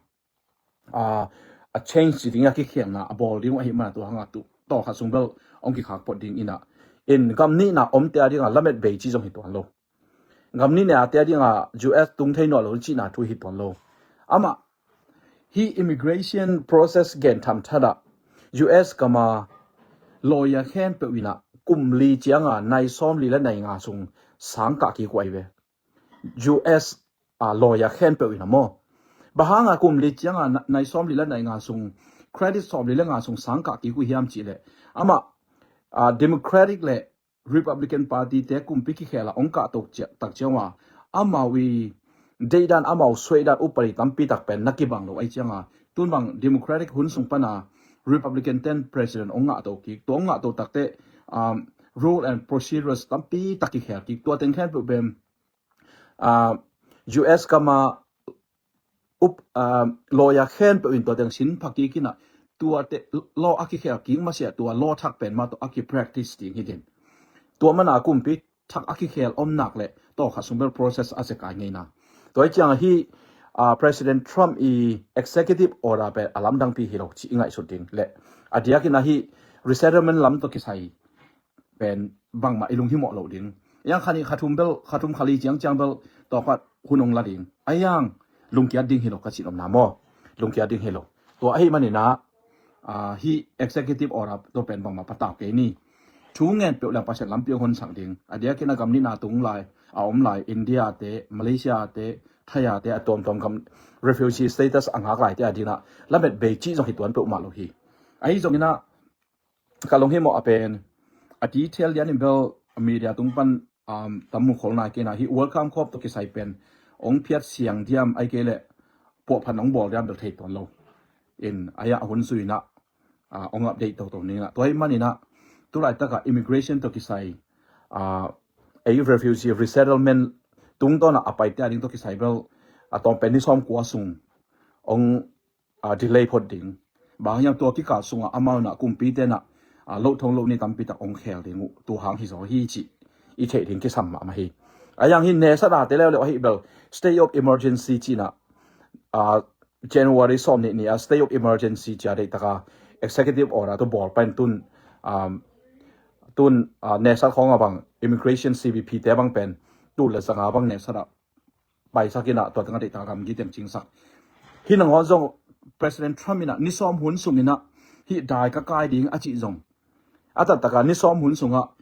a, a change ci ding a kikhialhna a bawl ding uh ahih mana tua hanga tu tawlkhat sung bel hong kikhak phot ding in ah, in gam nihna omte a dinga lamet bei cih zong hi tuan lo. Gam nihna te a dinga U S tung thei nawn lo cihna thu hi tuan lo. Amah hih immigration process gen thamthat ah U S gama lawyer khempeuh in ah kum li cianga nai sawm li le nai nga sung sang kah kik uh ahi ve. U S, ah, lawyer khempeuh in ah maw, bang hanga kum li cianga na-, nai sawm li le nai nga sung, credit sawm li le nga sung sang kah kik uh hiam cih leh, amah, ah, Democratic le Republican Party te kumpi kikhel a hong kah tok cia-, tak ciang uh a, amau i deihdan, amau suaidan upadi tampi tak pen na kibang lo ahih cianga, tun bang Democratic hun sung pana Republican ten president ong ngah to kik, tua ong ngah to takte, um, rule and procedures tampi tak kikhel kik, tua teng khempeuh pen, uh, U S gama up, uh, lawyer khempeuh in tua teng sin pha kik in ah, tuate law a kikhel kik masiah tua law thak pen mah tawh a kipractice ding hi ding. Tua mana kumpi thak a kikhel om nak le tawh kha sung bel process a zekai ngeina. Tua hi ciang hi, ah, President Trump i executive order pen a lamdangpi hi lo ci i ngaihsut ding le a diakin ahi resettlement lam tawh kisai pen bangmah i lunghimawh lo ding. Yang kha nih kha thum bel, kha thum kha li ciang ciang bel tawh khat hun ong la ding. A yang lungkiat ding hi lo ka cih omna maw. Lungkiat ding hi lo. Tua ahi maninah, ah, hi executive order tua pen bangmah patau kei ni. Thu ngen peuh leng Pasian lampi ong honsang ding. A diakin a gam nihna tung lai, a om lai, India te, Malaysia te, Thai te, a tuamtuam gam refugee status a ngak lai te a dinah lamet bei cih zong hi tuan peuhmah lo hi. Ahi zonginah ka lunghimawh a pen a detail dianin bel media tung pan, um, tam mu khol nai kei na hi World Cup khop tawh kisai pen ong phiat siang diam ai kei leh puahphat ong bawl diam bel thei tuan lo. In a ya a hun zuinah, ah, ong update toto ninah. Tua hi maninah tulaitakah immigration tawh kisai, ah, ei refugee resettlement tungtawnah a paite a ding tawh kisai bel a tawm pen ni sawm kua sung ong, ah, delay phot ding. Bang hiam tua kikal sungah amau inah kumpi tenah, ah, loh thong loh ni tampi tak ong khel ding uh. Tua hang hi zaw hi cih i theih ding kisam mahmah hi. A yang hi nesat a te leuleu ahi bel state of emergency cinah, ah, January sawm nih ni a state of emergency cia deihtaka executive order tu bawl pain tun, um, tun, ah, nesat khawng a bang immigration C B P te bang pen tul le zanga bang nesat ah paisak inah tua tengah deihtaka gamgi teng cingsak. Hi nangawn zong President Trump inah ni sawm hun sung inah hi dai ka kai ding a cih zong a tattaka ni sawm hun sungah,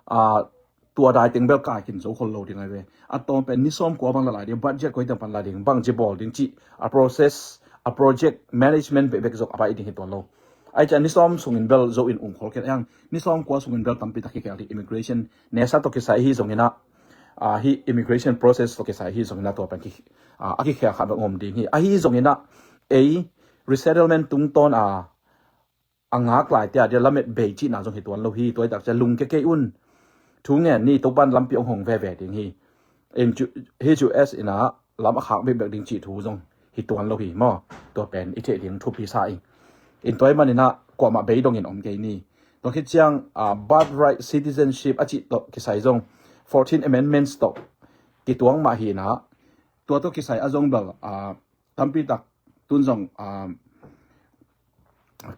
ah, tua dai teng bel kai khin zo khol lo ding ai ve. A tawm pen ni sawm kua bang la lai ding, budget koi teng pan la ding, bang ci bawl ding cih a process, a project management bekbek zong a bai ding hi tuan lo. Ai ciah ni sawm sungin bel zo in ung khol khin a yang ni sawm kua sungin bel tampi tak hi khel ding immigration nesat tawh kisai hi zonginah, ah, hi immigration process tawh kisai hi zonginah tua pen ki, ah, a kikhel khat bek ngom ding hi. Ahi zonginah ei resettlement tungtawn a a ngak lai te a dia lamet bei cihna zong hi tuan lo hi. Tua hi tak ciah lungkia kei un. Thu ngen ni Topan lampi ong hong veve ding hi. In hi U S inah lam a khak bekbek ding cih thu zong hi tuan lo hi maw. Tua pen i theih ding thupi sa ing. In tua hi maninah kuamah bei dongin om kei ni. Tua khit ciang, ah, birthright citizenship a cih tawh kisai zong fourteen amendments tawh kituang mah hinah tua tawh kisai a zong bel, ah, tampi tak tun zong, ah,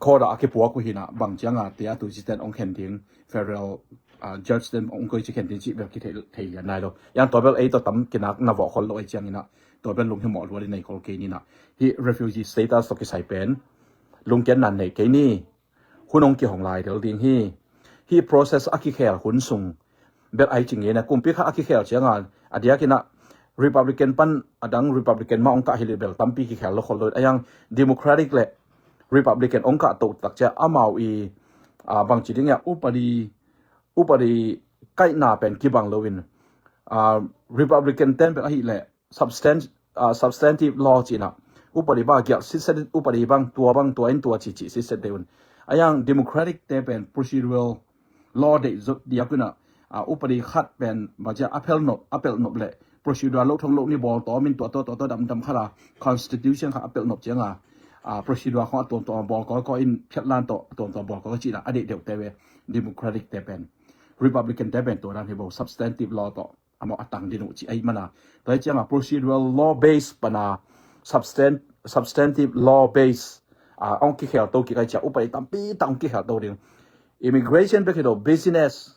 court ah a kipuak uh hinah bang cianga te a tuiciten ong khen ding federal, ah, judge ten ong koi ci khen ding cih bel kithei, thei lian nai lo. Yang tua bel ei tawh tam kinak na vawh khol lo ei cianginah tua bel lunghimawh luat i nei khol kei ninah hi refugee status tawh kisai pen lungkiatna nei kei ni. Hun ong kihong lai del ding hi. Hi process a kikhel hun sung bel ai ci ngei na kumpi khat a kikhel cianga a diakinah Republican pan a dang Republican mah ong kah hi leh bel tampi kikhel lo khol lo a yang Democratic le Republican ong kah to tak ciah amau i, ah, bang ci ding ia upadi, upadi kaihna pen kibang loin, ah, Republican ten bel ahi leh substan-, ah, substantive law cinah upadi bang giak sitset, upadi bang tua bang tua in tua ci ci sitset dei un. A yang Democratic te pen procedural law deih zot diak unah, ah, upadi khat pen bang ciah a phelnop, a pelhnop le procedure loh thong loh ni bawl tawmin tua tua tua tua damdam khat a constitution khat a pelhnop cianga, ah, procedure khong a tuamtuam a bawl kawikawi in phiatlan tawh a tuamtuam bawl kawikawi cinah a deih deuh te ve. Democratic te pen, Republican te pen tua dan hi bo substantive law tawh amau a tang din uh ci ahi mana. Tua hi cianga procedural law base pana substan-, substantive law base, ah, ong kikhel to kik ai ciah upadi tampi tak ong kikhel to ding. Immigration bek hi lo business,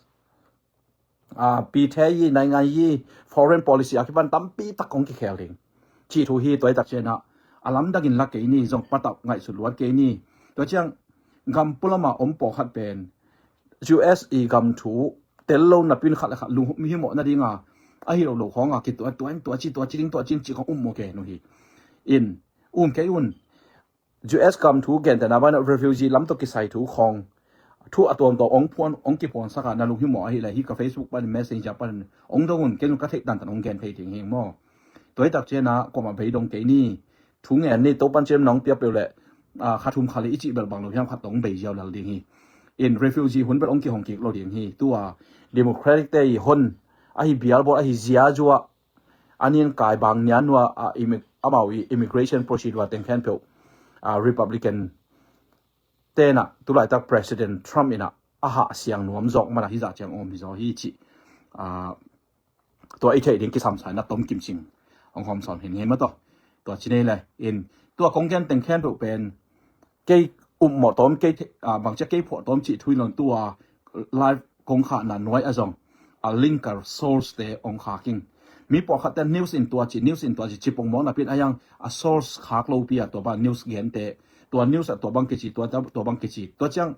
ah, pithei yi, naingan yi, foreign policy a kipan tampi tak ong kikhel ding. Cih thu hi tua hi tak cianah a lamdangin la kei ni zong patauh ngaihsut luat kei ni. Tua ciang gam pulama om pawlkhat pen U S i gam thu tel lo napin khat le khat lunghimawh nadinga ahi lo lo khawnga kituan tuan tua ci tua ci ding tua cin ci khong um maw ke nu hi. In um kei un. U S gam thu gentehna banah refugee lam tawh kisai thu khong thu a tuamtuam ong phuan ong kiphuansaka na lunghimawh ahi le hi ka Facebook pan Messenger pan ong dong un ken ka theih tantan ong gen thei ding hi maw. Tua hi tak cianah kuamah bei dong kei ni. Thu ngen ni Topan ciam nong piak peuh le ah, kha thum kha li i cih bel bang lo hiam, khat tawh hong bei ziau lel ding hi. In refugee hun bel hong kihong kik lo ding hi. Tua Democratic te i hon ahi bialbawl ahi ziazua a nin kai bang nian nua, ah, immi-, amau i immigration procedure teng khempeuh, ah, Republican tenah tulaitak President Trump inah a hah siang nuam zawk mana hizah ciang om hi zaw hi cih, ah, tua i theih ding kisamsa inah tom kimsing hong hawm sawn hin ngei mataw. Tua ci nei le in tua kong gen teng khempeuh pen kei upmawh tawm, kei the-, ah, bangcia kei phuah tawm cih thu in lon tua live kong khahna nuai a zong a link a source te hong khak ing. Mi pawlkhat ten news in tua ci, news in tua ci, ci pongmawk napi in a yang a source khak lopi a tua bang news gente, tua news a tua bang kici, tua, tua bang kici. Tua ciang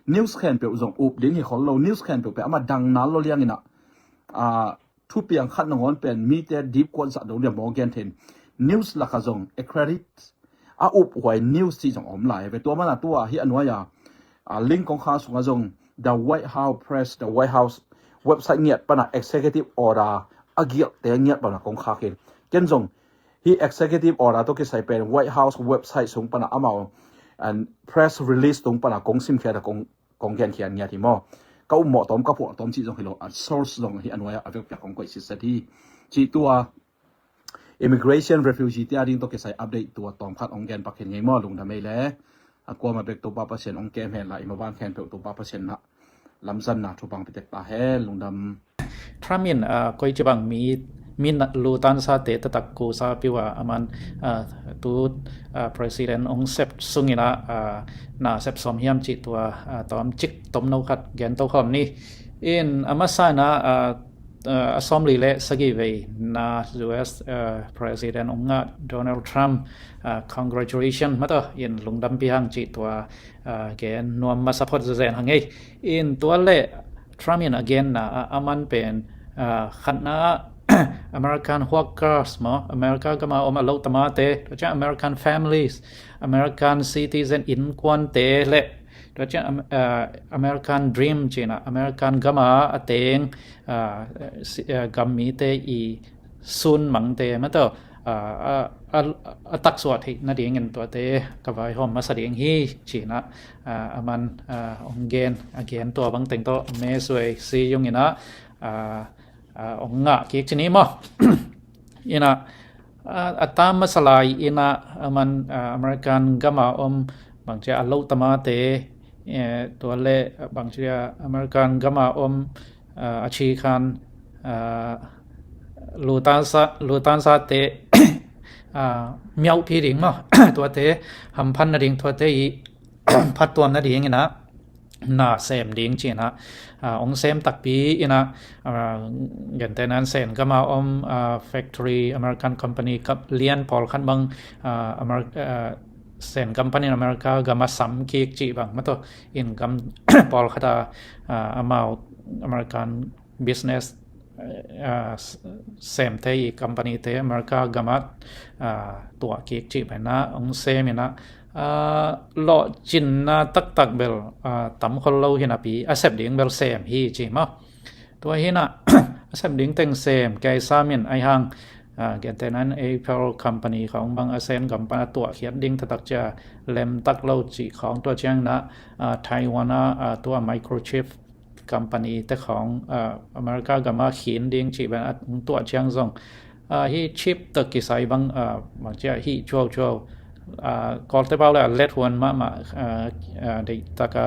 news khempeuh zong up ding hi khol lo, news khempeuh pen ama dang nal lo liang inah, ah, thupiang khat nangawn pen mite dipkuat zah dong dia maw gen thein news laka zong a credit a uphuai news cih zong om lai ve. Tua mana tua hi a nuai a, ah, link kong khak sungah zong The White House Press, The White House website ngiat pana executive order a gialte ngiat pana kong khak in. Ken zong hi executive order tawh kisai pen White House website sung pana amau and press release tung pana kong simkhia ta kong, kong genkhian ngiat hi maw. Ka upmawh tawm, ka phuah tawm cih zong hi lo, a source zong hi a nuai a vekpiak kong koih sitset hi. Cih tua immigration refugee te a ding tawh kisai update tua tawm khat hong gen pak hin ngei maw, lungdam ei le. A kuama bek Topa Pasian hong kem hen la, i maban khempeuh Topa Pasian na lamzanna thupha pitek ta hen, lungdam. Trump in, ah, koici bang mi, mi na-, lu tansate taktak kusa piu a aman, ah, tu, ah, president hong sep sungin ah, ah, na sep sawm hiam cih tua, ah, tawmcik tomno khat gen to khawm ni. In a masa in ah, ah, ah, a sawmli le sagih vei na U S, ah, president hong ngah Donald Trump, ah, congratulation mataw in lungdampi hang cih tua, ah, gen nuam masa phot zezen hang ei. In tua le Trump in a genna ah, aman pen, ah, khatna ah American workers maw, America gama om a lotamate, tua ciang American families, American citizen innkuante le tua ciang, ah, American dream cihna, American gama a teng, ah, si-, ah, gammite i sun mangte mataw, ah, a, a, a taksuah theih nadingin tuate ka vaihawm masa ding hi cihna, ah, aman, ah, hong gen, a gen tua bang teng tawh me suai si yung inah, ah, ah, hong ngah kik ci ni maw. Inah, ah, a tam masa lai inah aman, ah, American gama om bangcia a lotamate, eh, tua le bangcia American gama om, ah, a ci khan, ah, lutansa, lutansate, ah, miauhpih ding maw, tuate hamphan nading, tuate i phattuam nading inah na sem ding cihna, ah, hong sem takpi inah, ah, gentehna in Sen gama om, ah, factory American company kap lian pawlkhat bang, ah, Amer-, ah, Sen company in America gama sam kik cih bang mataw in gam pawlkhat a, ah, amau American business, ah, s-, semte i company te America gama, ah, tuah kik cih bang inah hong sem inah, ah, lawhcinna taktak bel, ah, tam khol lo hi napi a sep ding bel sem hi ci maw. Tua hi inah a sep ding teng sem kei sam in ahi hang, ah, gentehna in Apple company khawng bang a Sen gam pan a tuahkhiat ding taktak cia lemtak lo cih khawng, tua ciang inah, ah, Taiwan ah, ah, tua microchip company te khawng, ah, America gama khin ding cih bang a hong tuah ciang zong, ah, hi chip tawh kisai bang, ah, bangcia hi cuaucuau, ah, Kawlte pau le a lethuan mahmah, ah, ah, deihtak a,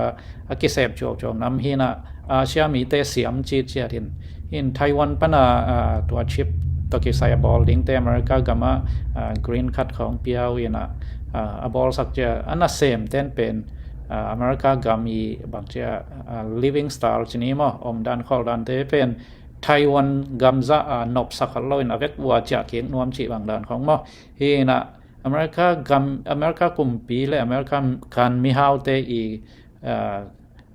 a kisep cuaucuau nam hi inah Asia mite siam citciat in, in Taiwan pana, ah, tua chip tawh kisai a bawl dingte America gama, ah, green card khawng pia uh inah, ah, a bawlsak cia a nasem ten pen, ah, America gam i bangcia, ah, living star ci ni maw, omdan khawldante pen Taiwan gam zah, ah, nopsak khol lo in a vek ua ciah kik nuam cih bang dan khawng maw. Hi inah America gam, America kumpi le America kan mihaute i, ah,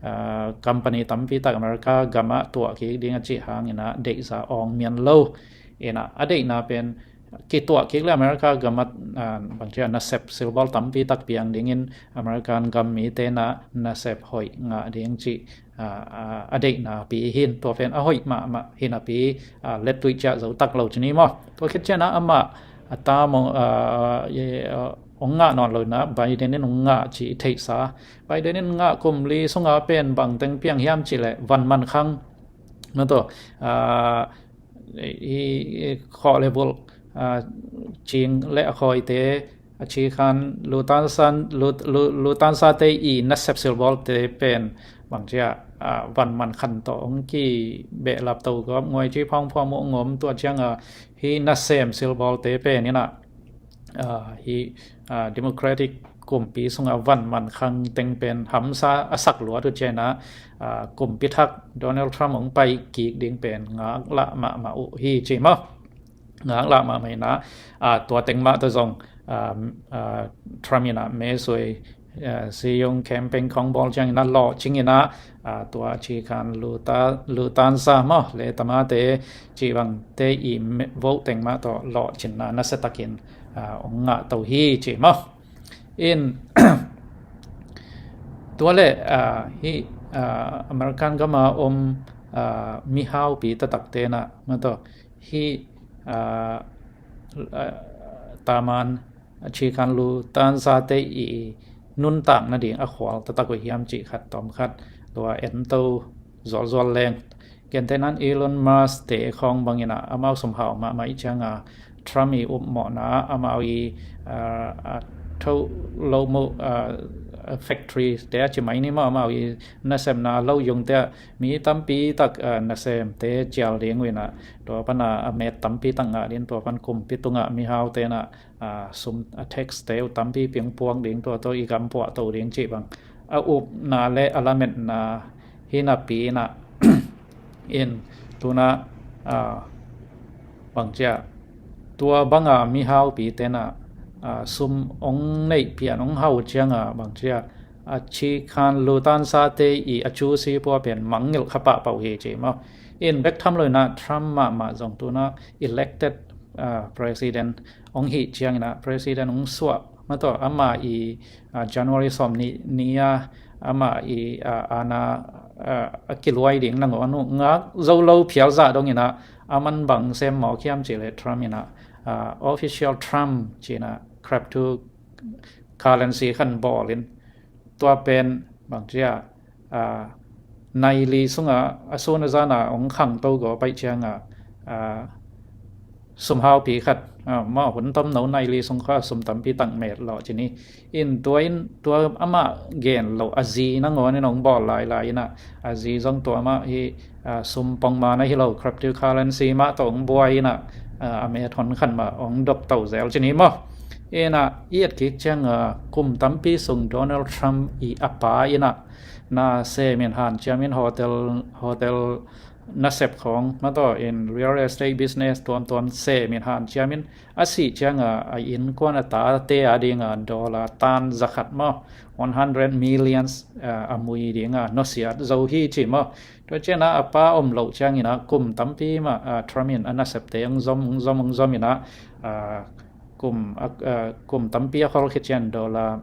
ah, company tampi tak America gama tuah kik ding a cih hang inah deihza awng mian lo. Inah a deihna pen kituah kik le America gama, ah, bangcia nasep silbawl tampi tak piang dingin American gam mite na nasep hoih ngah ding cih, ah, ah, a deihna pi hi in, tua pen a hoih mahmah hi napi, ah, lettuih ciah zo tak lo ci ni maw. Tua khit ciangin ah amah a ta maw, ah, ye, ah, hong ngah nawn lo inah Biden in hong ngah cih i theihsa. Biden in ngah kum li sunga pen bangteng piang hiam cih leh van man khang, na tawh, ah, i, i khawh le bulh, ah, cing le a khawite, a ci khan Lufthansa, Lu, Lu, Lufthansa te i nasep silbawlte pen bangcia, ah, van man khan tawh hong kibehlap to gawp nguai ci phawngphuang mu ngom tua cianga hi nasem silbawlte pen inah, ah, hi, ah, Democratic kumpi sunga van man khang teng pen hamsa a sak luat uh cianah, ah, kumpi thak Donald Trump hong pai kik ding pen ngaklah mahmah uh hi ci maw. Ngaklah mahmah inah, ah, tua teng mah tawh zong, ah, ah, Trump inah mesui, ah, siyung campaign khong bawl ciang inah lawh cing inah, ah, tua ci khan Luta, Lufthansa maw le tamate ci bangte i me, vote teng mah tawh lawh cinna nasiatakin, ah, hong ngah to hi ci maw. In tua le, ah, hi, ah, American gama om, ah, mihaupi taktak tenah mah tawh hi, ah, ah, taman a ci khan Lufthansa te i nuntak nading a khual taktak uh hiam cih khat tawm khat tua ento zualzual leng. Gentehnan Elon Musk te khawng bang inah amau sum hau mahmah i cianga Trump i upmawhna amau i, ah, a tho lo mu, ah, factory te a ci mai ni maw, amau i nasemna lo yung te ah mi tampi tak, ah, nasemte cial ding uh inah tua pana a met tampi tak ngah ding, tua pan kumpi tungah mihau tenah, ah, sum a tax te uh tampi piang puak ding, tua tawh i gam puah to ding cih bang a upna le a lametna hi napi inah in tuna, ah, bangcia tua banga mihaupi tenah, ah, sum hong neih pian hong hau cianga bangcia a ci khan Lufthansa te i a cu si pua pen mangngilh kha pahpah uh hi ci maw. In bek tham lo inah Trump mahmah zong tuna elected, ah, president hong hih ciang inah president hong suah mah tawh amah i, ah, January sawm nih ni a amah i, ah, ana, ah, a kiluai ding nangawn uh ngak zo lo phial zah dong inah a man bang sem mawk hiam cih leh Trump inah, ah, official Trump ci inah crypto currency khan bawl in tua pen bangcia, ah, nai li sunga a sun a zana hong khang to gaw paih cianga, ah, sum haupi khat, ah, maw hun tom no nai li sung kha sum tampi tak met lawh ci ni. In tua in tua amah gen lo a zi nangawn in hong bawl lailai inah a zi zong tua mah hi, ah, sum pongman ahi lo cryptocurrency mah tawh hong buai inah, ah, a met hon khan mah hong dop to zel ci ni maw. Inah i et kik ciang, ah, kum tampi sung Donald Trump i a pa inah na sem in hanciam in hotel, hotel nasep khawng mah tawh in real estate business tuamtuam sem in hanciam in a sih cianga a innkuan a tate a dinga dollar tan zakhat maw one hundred millions, ah, a mui dinga nusiat zo hi ci maw. Tua ciana a pa om loh ciangina kum tampi mah, ah, Trump in a nasepte hong zom hong zom hong zom ina, ah, kum, ah, ah, kum tampi a khol khit cian dollar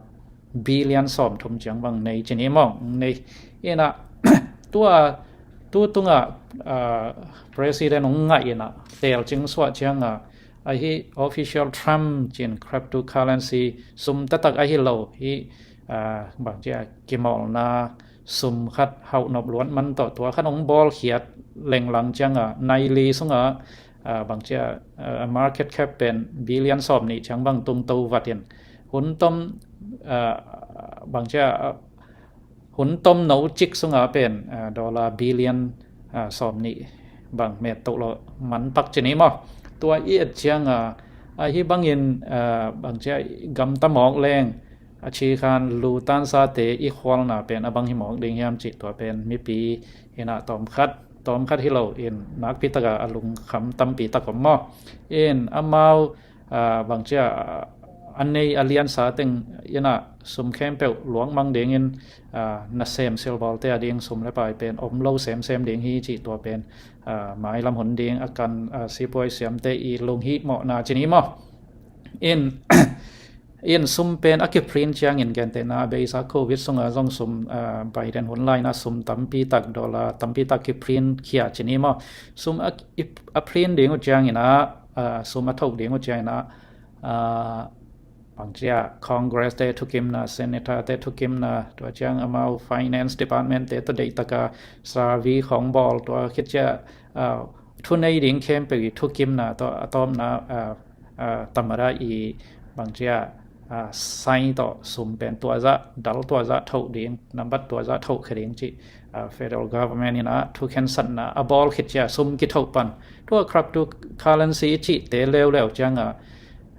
billion sawmthum ciang bang nei ci ni maw, nei ina tua tu tunga, ah, president hong ngah ina telcing suah cianga ahi official Trump cin cryptocurrency sum taktak ahi lo hi, ah, bang cia kimawlna sum khat hauh nop luat man tawh tua khat hong bawlkhiat lenglang cianga nai li sunga, ah, bang cia, ah, market cap pen billion sawm nih ciang bang tung to vatin hun tom, ah, bang cia, ah, hun tom no cik sunga pen, ah, dollar billion, ah, sawm nih bang met toh lo man pak ci ni maw. Tua i et cianga, ah, ahi bangin, ah, bang cia gamta mawk leng a ci khan lu tansate i khualna pen a bang hi mawk ding hiam cih tua pen mipi ina tawmkhat, tawmkhat hi lo in nakpi taka a lungkham tampi tak om maw. In amau, ah, bang cia, ah, a nei a liansa teng ina sum khempeuh luangmang dingin, ah, nasem silbawlte a ding sum le pai pen om lo semsem ding hi cih tua pen, ah, mailam hun ding a kan, ah, sipuai siamte i lunghih mawhna ci ni maw. In in sum pen a kiprint ciangin gentehna a beisa covid sunga zong sum, ah, Biden hun laina sum tampi tak dollar tampi tak kiprint khia ci ni maw. Sum a, i, a print ding uh ciangina, ah, sum a thok ding uh ciangina, ah, bangcia Congress te thukimna, Senator te thukimna, tua ciang amau Finance Department te tawh deihtaka survey khawng bawl, tua khit cia, ah, thunei ding khempeuh i thukimna tawh a tawpna, ah, ah, tamada i bangcia, ah, sai tawh sum pen tuazah, dal tuazah thoh ding, nambat tuazah thoh kha ding cih, ah, federal government in ah thukhensatna a bawl khit cia sum kithoh pan. Tua cryptocurrency i cihte leuleu cianga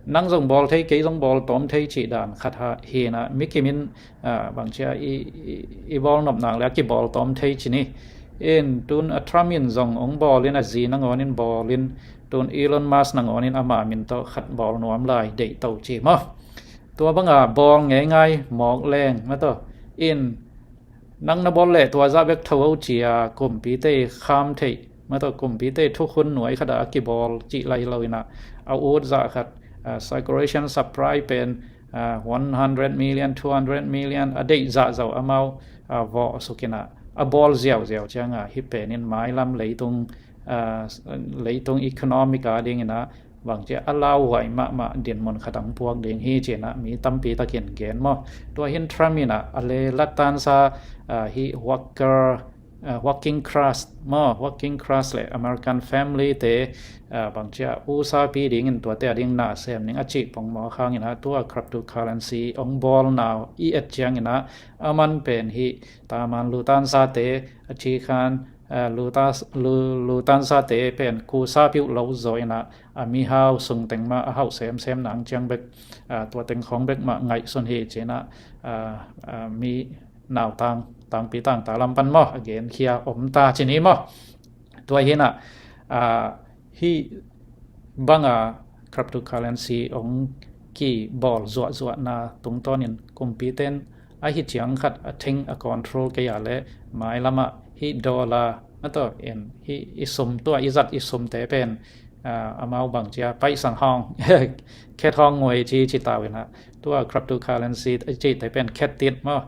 nang zong bawl thei, kei zong bawl tawm thei cih dan khat ha hi na, mi kimin, ah, bangcia i, i, i bawl nop nak le a kibawl tawm thei ci ni. In tun a Trump in zong ong bawl in, a zi nangawn in bawl in, tun Elon Musk nangawn in ama min tawh khat bawl nuam lai deih to ci maw. Tua banga bawl ngeingai mawk leng maw taw. In nang na bawl leh tuazah bek tho o cia kumpite kham theih maw taw, kumpite thukhun nuai khata a kibawl cih lai lo in ah, a ut zah khat, ah, circulation supply pen, ah, one hundred million, two hundred million a deih zahzau amau, ah, vawh suk in ah, a bawl ziauziau cianga hih pen in mailam leitung, ah, leitung economic a ding in ah bangcia a lauhuai mahmah dinmun khat ang puak ding hi ci in ah mi tampi takin gen maw. Tua hin Trump in ah a le lattansa, ah, hih worker, ah, working class maw, working class le American family te, ah, bangcia usapi dingin tuate a ding na sem ning a cih pongmawk hang in ah tua cryptocurrency ong bawl nau i et ciang in ah a man pen hih taman lutansate a ci khan, ah, lutas-, lu-, lutansate pen kusa piuh lo zaw in ah a mihau sung teng mah a hauh semsem nang ciang bek, ah, tua teng khawng bek mah ngaihsun hi ci in ah, ah, ah, mi nautang, tangpi tangta lam pan maw a genkhia om ta ci ni maw. Tua hi in ah, ah, hih banga cryptocurrency ong kibawl zuahzuahna tungtawnin kumpiten ahi ciang khat a thing a control kei a le mailamah hih dollar maw taw in hih i sum tua i zat i sumte pen, ah, amau bangcia paisang hawng, khet hawng nguai ci ci tau in ah, tua cryptocurrency i cihte pen khet tit maw,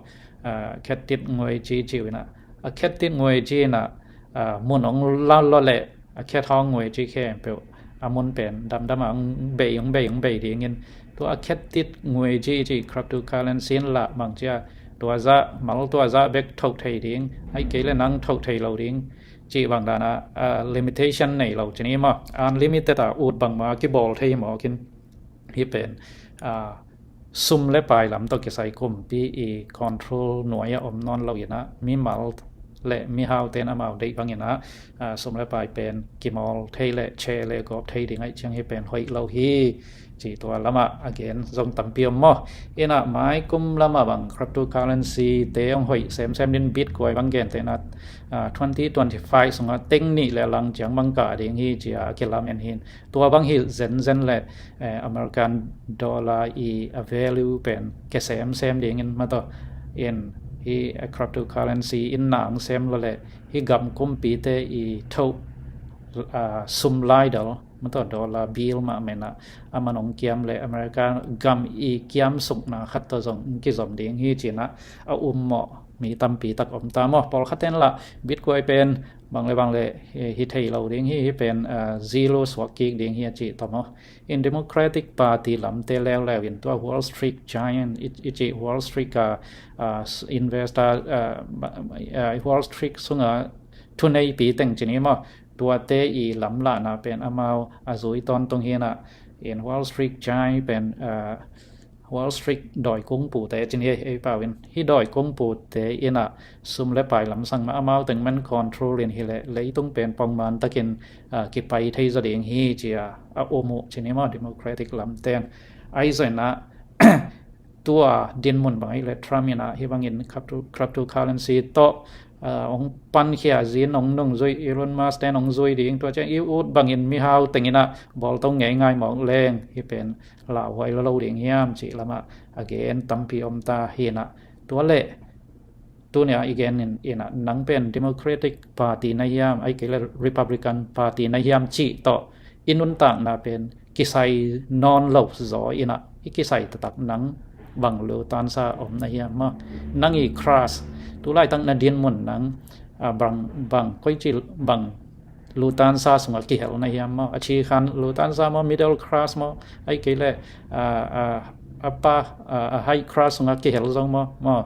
ah, khet tit nguai ci ci in ah, a khet tit nguai ci in ah, ah, mun ong la lo leh a khet hawng nguai ci khempeuh a mun pen damdam a ong bei, ong bei, ong bei dingin tua a khet tit nguai ci ci cryptocurrency in lah bangcia tuazah, mal tuazah bek thoh thei ding, ai kei le nang thoh thei lo ding cih bang dana, ah, limitation nei lo ci ni maw. Unlimited a ut bangma kibawl thei hi mawk in hih pen, ah, sum le pai lam tawh kisai kumpi i control nuai a om nawn lo in ah mimal le mihauten amau deih bang in ah, ah, sum le pai pen kimawl thei le che le gawp thei ding aih ciang hih pen hoih lo hi. Ci tua lamah a gen zong tampi om maw. In ah mai kum lamah bang cryptocurrency te ong hoih semsem din Bitcoin bang gen te in ah, ah, twenty twenty-five sungah teng nih le lang ciang bang kah ding hi cia a kilamen hi. Tua bang hi zenzen le, eh, American dollar i a value pen ke semsem dingin maw taw in hih, eh, cryptocurrency in nang sem lo le hih gam kumpite i thoh, ah, sum laidal maw taw dollar bill mah menah a man ong kiam le America gam i kiam sukna khat tawh zong kizom ding hi ci in ah a um mawh mi tampi tak om ta maw. Pawlkhat ten lah Bitcoin pen bang le bang le hi, hi thei lo ding hi, hih pen, ah, zero suak kik ding hi a cih tawh maw. In Democratic Party lamte leuleu in tua Wall Street Giant i, i cih Wall Street ka, ah, investor, ah, ba-, ah, Wall Street sunga thuneipi teng ci ni maw. Tuate i lamlahna pen amau a zui tawntung hi in ah in Wall Street Giant pen, ah, Wall Street dawi kungpute ci ni ei pau in hih dawi kungpute in ah sum le pai lamsang mah amau teng man control in hi le leitung pen pongman takin, ah, kipai thei zaw ding hi cia a um uh ci ni maw Democratic lamten. Ai zaw in ah tua dinmun bang aih le Trump in ah hih bangin crypto, cryptocurrency tawh, ah, ong pankhia zin ong nungzui Elon Musk ten ong zui ding tua ciang i ut bangin mihau teng in ah bawl to ngeingai mawk leng hih pen lauhuai lo lo ding hiam cih lamah a gen tampi om ta hi in ah tua le tunia i gen in, in ah nang pen Democratic Party na hiam ai kei le Republican Party na hiam cih tawh i nuntakna pen kisai nawn lo zaw in ah i kisai taktak nang bang lutansa om na hiam maw. Nang i class tulaitak na dinmun nang, ah, bang, bang koi ci bang lutansa sungah kihel na hiam maw. A ci khan lutansa maw, middle class maw ai kei le, ah, ah, a pa, a, a high class sungah kihel zong maw, maw.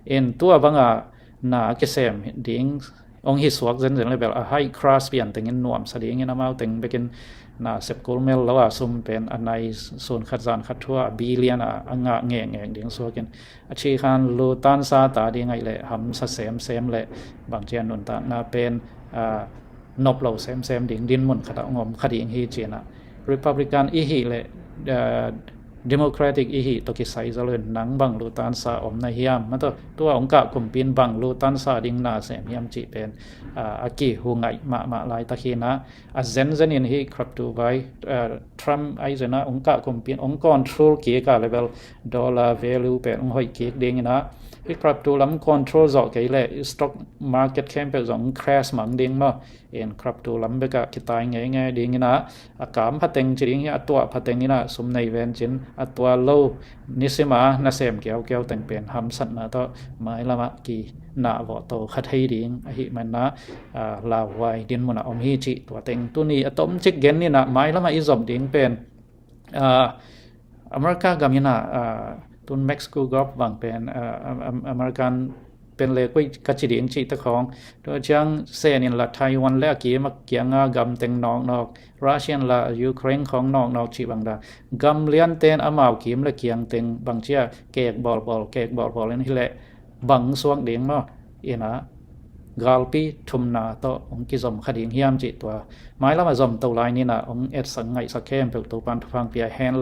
In tua banga na a kisem ding hong hi suak zenzen le bel a high class pian tengin nuamsa dingin amau teng bekin na sep kul mel lo a sum pen a nai sun khat zan khat thua a billion a, a ngah ngekngek ding suakin a chi khan lu tansa ta ding aih le hamsa semsem le bang cian nuntakna pen a, nop lo semsem ding dinmun khat a ngom kha ding hi cina Republican i hi le a, Democratic i hi to kisai zalun nang bang lu tansa om na hiam mato tua ong kah kumpin bang lu tansa ding na sem hiam cih pen a, a kihu ngaih mahmah laitak hi na a zenzen in hi kraptu vai a, Trump ai zena ong kah kumpin ong control kik a level dollar value pen ong hoih kik ding ina hi kraptu lam control zawh kei le stock market khempeuh zong crash mang ding maw in kraptu lam bekah kitai ngeingei ding ina a kam phateng ci ding hi a tuah phateng ina sum nei ven cin a tua lo nisima nasem kiaukiau teng pen hamsatna tawh mailamah ki nah vawh to kha thei ding ahi manna a, lauhuai dinmunah om hi cih tua teng tuni a tomcik gen ina mailamah i zom ding pen a, America gam ina a, tun Mexico gop bang pen a, Am- Am- American pen le koi ka ci ding cih te khong tua ciang sen in la Taiwan le a kim a kianga gam teng nawknawk Russian la Ukraine khong nawknawk cih bang da gam lianten amau kim le kiang teng bang cia kek bawlbawl kek bawlbawl in hi le bang suak ding maw ina galpi thumna tawh ong kizom kha ding hiam cih tua mailam a zom to lai nina ong etsak ngaihsak khempeuh to pan thupang pia hen la